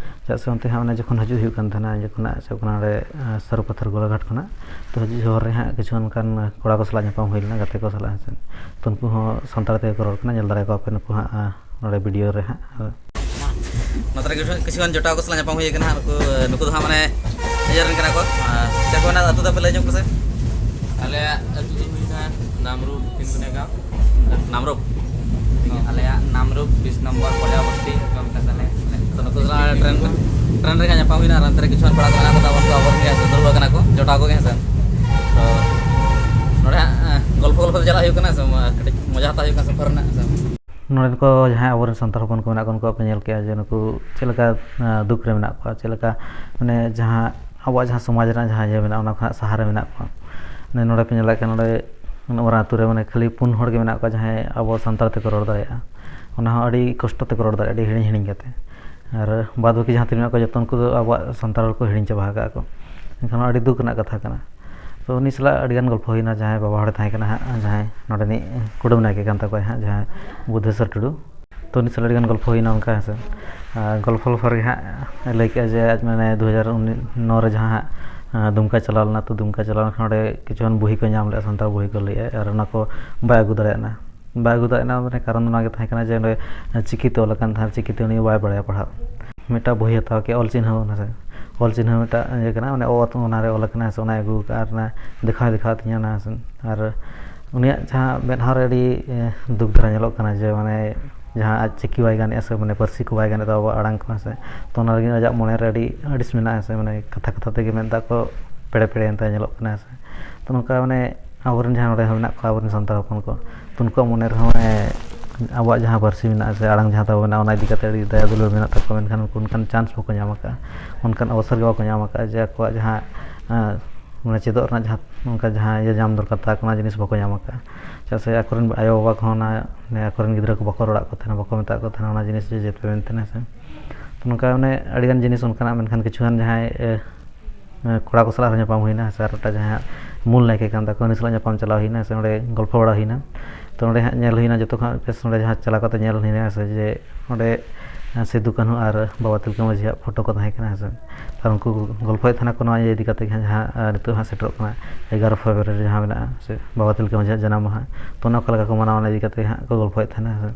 ᱪᱮᱫᱟᱜ ᱥᱮ ᱚᱱᱛᱮ ᱦᱟᱸᱜ ᱚᱱᱮ ᱡᱚᱠᱷᱚᱱ ᱦᱤᱡᱩᱜ ᱦᱩᱭᱩᱜ ᱠᱟᱱ ᱛᱟᱦᱮᱱᱟ, ᱡᱚᱠᱷᱚᱱ ᱦᱟᱸᱜ ᱥᱮ ᱚᱱᱟ ᱨᱮ, ᱟᱸ, ᱥᱟᱹᱨᱩᱯᱟᱛᱷᱟᱨ ᱜᱳᱞᱟᱜᱷᱟᱴ ᱠᱷᱚᱱᱟᱜ, ᱛᱚ ᱦᱤᱡᱩᱜ ᱦᱚᱨ ᱨᱮ ᱦᱟᱸᱜ ᱠᱤᱪᱷᱩ ᱚᱱᱠᱟᱱ ᱠᱚᱲᱟ ᱠᱚ ᱥᱟᱞᱟᱜ ᱧᱟᱯᱟᱢ ᱦᱩᱭ ᱞᱮᱱᱟ, ᱜᱟᱛᱮ ᱠᱚ ᱥᱟᱞᱟᱜ, ᱦᱮᱸ ᱥᱮ? ᱛᱚ ᱩᱱᱠᱩ ᱦᱚᱸ ᱥᱟᱱᱛᱟᱲ ᱛᱮᱜᱮ ᱠᱚ ᱨᱚᱲ ᱠᱟᱱᱟ, ᱧᱮᱞ ᱫᱟᱲᱮᱭᱟᱠᱚᱣᱟ ᱯᱮ ᱱᱩᱠᱩ ᱦᱟᱸᱜ, ᱟᱸ, ᱱᱚᱰᱮ ᱵᱷᱤᱰᱤᱭᱳ ᱨᱮ ᱦᱟᱸᱜ᱾ ᱱᱚᱛᱮ ᱨᱮ ᱠᱤᱪᱷᱩ, ᱠᱤᱪᱷᱩᱜᱟᱱ ᱡᱚᱴᱟᱣ ᱠᱚ ᱥᱟᱞᱟᱜ ᱧᱟᱯᱟᱢ ᱦᱩᱭ ᱟᱠᱟᱱᱟ ᱦᱟᱸᱜ᱾ ᱱᱩᱠᱩ, ᱱᱩᱠᱩ ᱫᱚ ᱦᱟᱸᱜ ᱢᱟᱱᱮ ᱤᱭᱟᱹ ᱨᱮᱱ ᱠᱟᱱᱟ ᱠᱚ᱾ ᱟᱨ ᱪᱮᱫ ᱠᱚ ᱢᱮᱱᱟ, ᱟᱹᱛᱩ ᱫᱚ ᱯᱮ ᱞᱟᱹᱭ ᱧᱚᱜ ᱯᱮᱥᱮ? ᱟᱞᱮᱭᱟᱜ ᱟᱹᱛᱩ ᱫᱚ ᱦᱩᱭᱱᱟ ᱱᱟᱢᱨᱩ ᱛᱤᱱᱠᱩᱱᱮ ᱜᱟᱶ᱾ ᱱᱟᱢᱨᱩ? ᱟᱞᱮᱭᱟᱜ ᱱᱟᱢᱨᱩ ᱵᱤᱥ ᱱᱚᱢᱵᱚᱨ ᱯᱚᱞᱭᱟ ᱵᱚᱥᱛᱤ ᱧᱩᱛᱩᱢ ᱠᱟᱱ ᱛᱟᱞᱮᱭᱟ᱾ ᱛᱚ ᱱᱩᱠᱩ ᱫᱚ ᱴᱨᱮᱱ, ᱴᱨᱮᱱ ᱨᱮ ᱦᱟᱸᱜ ᱧᱟᱯᱟᱢ ᱦᱩᱭᱱᱟ ᱟᱨ ᱚᱱᱛᱮ ᱨᱮ ᱠᱤᱪᱷᱩᱜᱟᱱ ᱠᱚᱲᱟ ᱠᱚ ᱢᱮᱱᱟᱜ ᱠᱚ ᱛᱟᱵᱚᱱ ᱠᱚ, ᱟᱵᱚ ᱨᱮᱱ ᱜᱮ ᱦᱮᱸ ᱥᱮ, ᱫᱩᱲᱩᱵ ᱟᱠᱟᱱᱟ ᱠᱚ, ᱡᱚᱴᱟᱣ ᱠᱚᱜᱮ ᱦᱮᱸ ᱥᱮ᱾ ᱛᱚ ᱱᱚᱰᱮ ᱦᱟᱸᱜ, ᱮᱸ, ᱜᱚᱞᱯᱷᱚ ᱜᱚᱞᱯᱷᱚ ᱛᱮ ᱪᱟᱞᱟᱜ ᱦᱩᱭᱩᱜ ᱠᱟᱱᱟ ᱥᱮ, ᱠᱟᱹᱴᱤᱡ ᱢᱚᱡᱟ ᱦᱟᱛᱟᱣ ᱦᱩᱭᱩᱜ ᱠᱟᱱᱟ ᱥᱚᱯᱷᱚᱨ ᱨᱮᱱᱟᱜ ᱦᱮᱸ ᱥᱮ᱾ ᱱᱚᱰᱮ ᱠᱚ ᱡᱟᱦᱟᱸᱭ ᱟᱵᱚᱨᱮᱱ ᱥᱟᱱᱛᱟᱲ ᱦᱚᱯᱚᱱ ᱠᱚ ᱢᱮᱱᱟᱜ ᱠᱚᱣᱟ, ᱩᱱᱠᱩᱣᱟᱜ ᱯᱮ ᱧᱮᱞ ᱠᱮᱜᱼᱟ ᱡᱮ ᱱᱩᱠᱩ ᱪᱮᱫ ᱞᱮᱠᱟ, ᱟᱸ, ᱫᱩᱠ ᱨᱮ ᱢᱮᱱᱟᱜ ᱠᱚᱣᱟ, ᱪᱮᱫ ᱞᱮᱠᱟ ᱢᱟᱱᱮ ᱡᱟᱦᱟᱸ ᱟᱵᱚᱣᱟᱜ ᱡᱟᱦᱟᱸ ᱥᱚᱢᱟᱡᱽ ᱨᱮᱱᱟᱜ ᱡᱟᱦᱟᱸ ᱤᱭᱟᱹ ᱢᱮᱱᱟᱜᱼᱟ, ᱚᱱᱟ ᱠᱷᱚᱱᱟᱜ ᱥᱟᱦᱟ ᱨᱮ ᱢᱮᱱᱟᱜ ᱠᱚᱣᱟ᱾ ᱢᱟᱱᱮ ᱱᱚᱰᱮ ᱯᱮ ᱧᱮᱞ ᱫᱟᱲᱮᱭᱟᱜ ᱠᱟᱱᱟ, ᱱᱚᱰᱮ ᱩᱱᱟᱹᱜ ᱢᱟᱨᱟᱝ ᱟᱹᱛᱩ ᱨᱮ ᱢᱟᱱᱮ ᱠᱷᱟᱹᱞᱤ ᱯᱩᱱ ᱦᱚᱲ ᱜᱮ ᱢᱮᱱᱟᱜ ᱠᱚᱣᱟ ᱡᱟᱦᱟᱸᱭ ᱟᱵᱚ ᱥᱟᱱᱛᱟᱲ ᱛᱮᱠᱚ ᱨᱚᱲ ᱫᱟᱲᱮᱭᱟᱜᱼᱟ᱾ ᱚᱱᱟ ᱦᱚᱸ ᱟᱹᱰᱤ ᱠᱚᱥᱴᱚ ᱛᱮᱠᱚ ᱨᱚᱲ ᱫᱟᱲᱮᱭᱟᱜᱼᱟ, ᱟᱹᱰᱤ ᱦᱤᱲᱤᱧ ᱦᱤᱲᱤᱧ ᱠᱟᱛᱮ᱾ ᱟᱨ ᱵᱟᱫ ᱵᱟᱹᱠᱤ ᱡᱟᱦᱟᱸ ᱛᱤᱱᱟᱹᱜ ᱢᱮᱱᱟᱜ ᱠᱚᱣᱟ, ᱡᱚᱛᱚ ᱩᱱᱠᱩ ᱫᱚ ᱟᱵᱚᱣᱟᱜ ᱥᱟᱱᱛᱟᱲ ᱨᱚᱲ ᱠᱚ ᱦᱤᱲᱤᱧ ᱪᱟᱵᱟ ᱟᱠᱟᱫᱼᱟ ᱠᱚ᱾ ᱮᱱᱠᱷᱟᱱ ᱱᱚᱣᱟ ᱟᱹᱰᱤ ᱫᱩᱠ ᱨᱮᱱᱟᱜ ᱠᱟᱛᱷᱟ ᱠᱟᱱᱟ᱾ ᱛᱚ ᱩᱱᱤ ᱥᱟᱞᱟᱜ ᱟᱹᱰᱤᱜᱟᱱ ᱜᱚᱞᱯᱷᱚ ᱦᱩᱭᱱᱟ, ᱡᱟᱦᱟᱸᱭ ᱵᱟᱵᱟ ᱦᱚᱲᱮ ᱛᱟᱦᱮᱸ ᱠᱟᱱᱟ ᱦᱟᱸᱜ, ᱡᱟᱦᱟᱸᱭ ᱱᱚᱰᱮᱱᱤᱡ ᱠᱩᱰᱟᱹᱢ ᱱᱟᱭᱠᱮ ᱠᱟᱱ ᱛᱟᱠᱚᱣᱟᱭ ᱦᱟᱸᱜ, ᱡᱟᱦᱟᱸᱭ ᱵᱩᱫᱷᱮᱥᱣᱚᱨ ᱴᱩᱰᱩ᱾ ᱛᱚ ᱩᱱᱤ ᱥᱟᱞᱟᱜ ᱟᱹᱰᱤᱜᱟᱱ ᱜᱚᱞᱯᱷᱚ ᱦᱩᱭᱱᱟ ᱚᱱᱠᱟ, ᱦᱮᱸ ᱥᱮ᱾ ᱟᱨ ᱜᱚᱞᱯᱷᱚ ᱜᱚᱞᱯᱷᱚ ᱨᱮᱜᱮ ᱦᱟᱸᱜ ᱞᱟᱹᱭ ᱠᱮᱜᱼᱟ ᱡᱮ ᱟᱡ ᱢᱟᱱᱮ ᱫᱩ ᱦᱟᱡᱟᱨ ᱱᱚ ᱨᱮ ᱡᱟᱦᱟᱸ ᱦᱟᱸᱜ, ᱟᱸ, ᱫᱩᱢᱠᱟ ᱪᱟᱞᱟᱣ ᱞᱮᱱᱟ, ᱛᱚ ᱫᱩᱢᱠᱟ ᱪᱟᱞᱟᱣ ᱞᱮᱱᱠᱷᱟᱱ ᱚᱸᱰᱮ ᱠᱤᱪᱷᱩᱜᱟᱱ ᱵᱳᱭ ᱠᱚ ᱧᱟᱢ ᱞᱮᱜᱼᱟ, ᱥᱟᱱᱛᱟᱲ ᱵᱳᱭ ᱠᱚ ᱞᱟᱹᱭᱮᱜᱼᱟ, ᱟᱨ ᱚᱱᱟ ᱠᱚ ᱵᱟᱭ ᱟᱹᱜᱩ ᱫᱟᱲᱮᱭᱟᱜᱼᱟ᱾ ᱵᱟᱭ ᱟᱹᱜᱩ ᱫᱟᱲᱮᱭᱟᱜᱼᱟ, ᱢᱟᱱᱮ ᱠᱟᱨᱚᱱ ᱫᱚ ᱱᱚᱣᱟ ᱜᱮ ᱛᱟᱦᱮᱸ ᱠᱟᱱᱟ ᱡᱮ ᱚᱸᱰᱮ ᱪᱤᱠᱤᱛᱮ ᱚᱞ ᱟᱠᱟᱱ ᱛᱟᱦᱮᱸᱫ, ᱪᱤᱠᱤᱛᱮ ᱩᱱᱤ ᱵᱟᱭ ᱵᱟᱲᱟᱭᱟ ᱯᱟᱲᱦᱟᱜ᱾ ᱢᱤᱫᱴᱟᱝ ᱵᱳᱭ ᱦᱟᱛᱟᱣ ᱠᱮᱜᱼᱟ, ᱚᱞ ᱪᱤᱱᱦᱟᱹᱣ, ᱚᱱᱟ ᱨᱮ ᱚᱞ ᱪᱤᱱᱦᱟᱹᱣ ᱢᱤᱫᱴᱟᱝ ᱤᱭᱟᱹ ᱠᱟᱱᱟ, ᱢᱟᱱᱮ ᱚᱛ ᱚᱱᱟ ᱨᱮ ᱚᱞ ᱟᱠᱟᱱᱟ, ᱥᱮ ᱚᱱᱟᱭ ᱟᱹᱜᱩ ᱟᱠᱟᱫᱼᱟ, ᱟᱨ ᱚᱱᱟ ᱫᱮᱠᱷᱟᱣ ᱫᱮᱠᱷᱟᱣ ᱛᱤᱧᱟᱹ ᱚᱱᱟ, ᱦᱮᱸ ᱥᱮ᱾ ᱟᱨ ᱩᱱᱤᱭᱟᱜ ᱡᱟᱦᱟᱸ ᱢᱮᱫᱦᱟ ᱨᱮ ᱟᱹᱰᱤ, ᱮ, ᱫᱩᱠ ᱫᱷᱟᱨᱟ ᱧᱮᱞᱚᱜ ᱠᱟᱱᱟ ᱡᱮ ᱢᱟᱱᱮ ᱡᱟᱦᱟᱸ ᱟᱡ ᱪᱤᱠᱤ ᱵᱟᱭ ᱜᱟᱱᱮᱫᱼᱟ ᱥᱮ ᱢᱟᱱᱮ ᱯᱟᱹᱨᱥᱤ ᱠᱚ ᱵᱟᱭ ᱜᱟᱱᱮᱫ ᱛᱟᱵᱚᱣᱟ ᱟᱵᱚᱣᱟᱜ ᱟᱲᱟᱝ ᱠᱚ, ᱦᱮᱸ ᱥᱮ᱾ ᱛᱚ ᱚᱱᱟ ᱞᱟᱹᱜᱤᱫ ᱟᱡᱟᱜ ᱢᱚᱱᱮ ᱨᱮ ᱟᱹᱰᱤ ᱟᱹᱲᱤᱥ ᱢᱮᱱᱟᱜᱼᱟ, ᱦᱮᱸ ᱥᱮ, ᱢᱟᱱᱮ ᱠᱟᱛᱷᱟ ᱠᱟᱛᱷᱟ ᱛᱮᱜᱮ ᱢᱮᱫ ᱫᱟᱜ ᱠᱚ ᱯᱮᱲᱮ ᱯᱮᱲᱮᱭᱮᱱ ᱛᱟᱭᱟ ᱧᱮᱞᱚᱜ ᱠᱟᱱᱟ, ᱦᱮᱸ ᱥᱮ᱾ ᱛᱚ ᱱᱚᱝᱠᱟ ᱢᱟᱱᱮ ᱟᱵᱚᱨᱮᱱ ᱡᱟᱦᱟᱸ ᱱᱚᱰᱮ ᱦᱚᱸ ᱢᱮᱱᱟᱜ ᱠᱚᱣᱟ, ᱟᱵᱚᱨᱮᱱ ᱥᱟᱱᱛᱟᱲ ᱦᱚᱯᱚᱱ ᱠᱚ, ᱛᱚ ᱩᱱᱠᱩᱣᱟᱜ ᱢᱚᱱᱮ ᱨᱮᱦᱚᱸ ᱢᱟᱱᱮ ᱟᱵᱚᱣᱟᱜ ᱡᱟᱦᱟᱸ ᱯᱟᱹᱨᱥᱤ ᱢᱮᱱᱟᱜᱼᱟ ᱥᱮ ᱟᱲᱟᱝ ᱡᱟᱦᱟᱸ ᱛᱟᱵᱚ ᱢᱮᱱᱟᱜᱼᱟ, ᱚᱱᱟ ᱤᱫᱤ ᱠᱟᱛᱮ ᱟᱹᱰᱤ ᱫᱟᱭᱟ ᱫᱩᱞᱟᱹᱲ ᱢᱮᱱᱟᱜ ᱛᱟᱠᱚᱣᱟ, ᱢᱮᱱᱠᱷᱟᱱ ᱩᱱᱠᱩ ᱚᱱᱠᱟᱱ ᱪᱟᱱᱥ ᱵᱟᱠᱚ ᱧᱟᱢ ᱟᱠᱟᱫᱼᱟ, ᱚᱱᱠᱟᱱ ᱚᱵᱚᱥᱚᱨ ᱜᱮ ᱵᱟᱠᱚ ᱧᱟᱢ ᱟᱠᱟᱫᱼᱟ ᱡᱮ ᱟᱠᱚᱣᱟᱜ ᱡᱟᱦᱟᱸ, ᱟᱸ, ᱢᱟᱱᱮ ᱪᱮᱫᱚᱜ ᱨᱮᱱᱟᱜ ᱡᱟᱦᱟᱸ ᱚᱱᱠᱟ ᱡᱟᱦᱟᱸ ᱤᱭᱟᱹ ᱧᱟᱢ ᱫᱚᱨᱠᱟᱨ ᱛᱟᱠᱚ, ᱚᱱᱟ ᱡᱤᱱᱤᱥ ᱵᱟᱠᱚ ᱧᱟᱢ ᱟᱠᱟᱫᱼᱟ᱾ ᱪᱮᱫᱟᱜ ᱥᱮ ᱟᱠᱚᱨᱮᱱ ᱟᱭᱳᱼᱵᱟᱵᱟ ᱠᱚᱦᱚᱸ ᱚᱱᱟ, ᱟᱠᱚᱨᱮᱱ ᱜᱤᱫᱽᱨᱟᱹ ᱠᱚ ᱵᱟᱠᱚ ᱨᱚᱲᱟᱜ ᱠᱚ ᱛᱟᱦᱮᱱᱟ, ᱵᱟᱠᱚ ᱢᱮᱛᱟᱜ ᱠᱚ ᱛᱟᱦᱮᱱᱟ ᱚᱱᱟ ᱡᱤᱱᱤᱥ ᱡᱮ ᱪᱮᱫ ᱯᱮ ᱢᱮᱱ ᱛᱟᱦᱮᱱᱟ ᱥᱮ᱾ ᱛᱚ ᱱᱚᱝᱠᱟ ᱢᱟᱱᱮ ᱟᱹᱰᱤᱜᱟᱱ ᱡᱤᱱᱤᱥ ᱚᱱᱠᱟᱱᱟᱜ, ᱢᱮᱱᱠᱷᱟᱱ ᱠᱤᱪᱷᱩᱜᱟᱱ ᱡᱟᱦᱟᱸᱭ ᱮ, ᱠᱚᱲᱟ ᱠᱚ ᱥᱟᱞᱟᱜ ᱦᱚᱸ ᱧᱟᱯᱟᱢ ᱦᱩᱭᱱᱟ ᱥᱮ, ᱟᱨ ᱢᱤᱫᱴᱟᱝ ᱡᱟᱦᱟᱸᱭ ᱢᱩᱞ ᱱᱟᱭᱠᱮ ᱠᱟᱱ ᱛᱟᱠᱚ ᱩᱱᱤ ᱥᱟᱞᱟᱜ ᱧᱟᱯᱟᱢ ᱪᱟᱞᱟᱣ ᱦᱩᱭᱱᱟ ᱥᱮ, ᱚᱸᱰᱮ ᱜᱚᱞᱯᱷᱚ ᱵᱟᱲᱟ ᱦᱩᱭᱱᱟ᱾ ᱛᱚ ᱚᱸᱰᱮ ᱦᱟᱸᱜ ᱧᱮᱞ ᱦᱩᱭᱱᱟ ᱡᱚᱛᱚ ᱠᱷᱚᱱᱟᱜ ᱵᱮᱥ ᱚᱸᱰᱮ ᱡᱟᱦᱟᱸ ᱪᱟᱞᱟᱣ ᱠᱟᱛᱮ ᱧᱮᱞ ᱦᱩᱭᱱᱟ ᱥᱮ, ᱡᱮ ᱚᱸᱰᱮ ᱥᱤᱫᱩ ᱠᱟᱹᱱᱦᱩ ᱟᱨ ᱵᱟᱵᱟ ᱛᱤᱞᱠᱟᱹ ᱢᱟᱹᱡᱷᱤᱭᱟᱜ ᱯᱷᱳᱴᱳ ᱠᱚ ᱛᱟᱦᱮᱸ ᱠᱟᱱᱟ ᱦᱮᱸ ᱥᱮ᱾ ᱟᱨ ᱩᱱᱠᱩ ᱠᱚ ᱜᱚᱞᱯᱷᱚᱭᱮᱫ ᱛᱟᱦᱮᱱᱟ ᱠᱚ ᱱᱚᱣᱟ ᱤᱭᱟᱹ ᱤᱫᱤ ᱠᱟᱛᱮ ᱜᱮ ᱦᱟᱸᱜ, ᱡᱟᱦᱟᱸ ᱟᱨ ᱱᱤᱛᱚᱜ ᱦᱟᱸᱜ ᱥᱮᱴᱮᱨᱚᱜ ᱠᱟᱱᱟ ᱮᱜᱟᱨᱚ ᱯᱷᱮᱵᱽᱨᱩᱣᱟᱨᱤ ᱨᱮ ᱡᱟᱦᱟᱸ ᱢᱮᱱᱟᱜᱼᱟ ᱥᱮ, ᱵᱟᱵᱟ ᱛᱤᱞᱠᱟᱹ ᱢᱟᱹᱡᱷᱤᱭᱟᱜ ᱡᱟᱱᱟᱢ ᱢᱟᱦᱟ᱾ ᱛᱚ ᱚᱱᱟ ᱚᱠᱟ ᱞᱮᱠᱟ ᱠᱚ ᱢᱟᱱᱟᱣᱟ ᱚᱱᱟ ᱤᱫᱤ ᱠᱟᱛᱮ ᱦᱟᱸᱜ ᱠᱚ ᱜᱚᱞᱯᱷᱚᱭᱮᱫ ᱛᱟᱦᱮᱱᱟ ᱦᱮᱸ ᱥᱮ᱾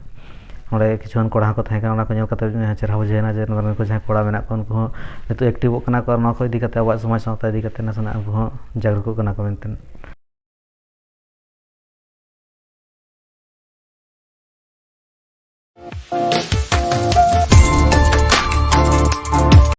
ᱚᱸᱰᱮ ᱠᱤᱪᱷᱩᱜᱟᱱ ᱠᱚᱲᱟ ᱦᱚᱸᱠᱚ ᱛᱟᱦᱮᱸ ᱠᱟᱱᱟ, ᱚᱱᱟ ᱠᱚ ᱧᱮᱞ ᱠᱟᱛᱮ ᱪᱮᱦᱨᱟ ᱵᱩᱡᱷᱟᱹᱣᱮᱱᱟ ᱡᱮ ᱱᱚᱰᱮ ᱨᱮᱱ ᱠᱚ ᱡᱟᱦᱟᱸᱭ ᱠᱚᱲᱟ ᱢᱮᱱᱟᱜ ᱠᱚᱣᱟ ᱩᱱᱠᱩ ᱦᱚᱸ ᱱᱤᱛᱚᱜ ᱮᱠᱴᱤᱵᱷᱚᱜ ᱠᱟᱱᱟ ᱠᱚ, ᱟᱨ ᱱᱚᱣᱟ ᱠᱚ ᱤᱫᱤ ᱠᱟᱛᱮ ᱟᱵᱚᱣᱟᱜ ᱥᱚᱢᱟᱡᱽ ᱥᱟᱶᱛᱟ ᱤᱫᱤ ᱠᱟᱛᱮ ᱱᱟᱥᱮᱱᱟᱜ ᱩᱱᱠᱩ ᱦᱚᱸ ᱡᱟᱜᱽᱨᱩᱠᱚᱜ ᱠᱟᱱᱟ ᱠᱚ ᱢᱮᱱᱛᱮ᱾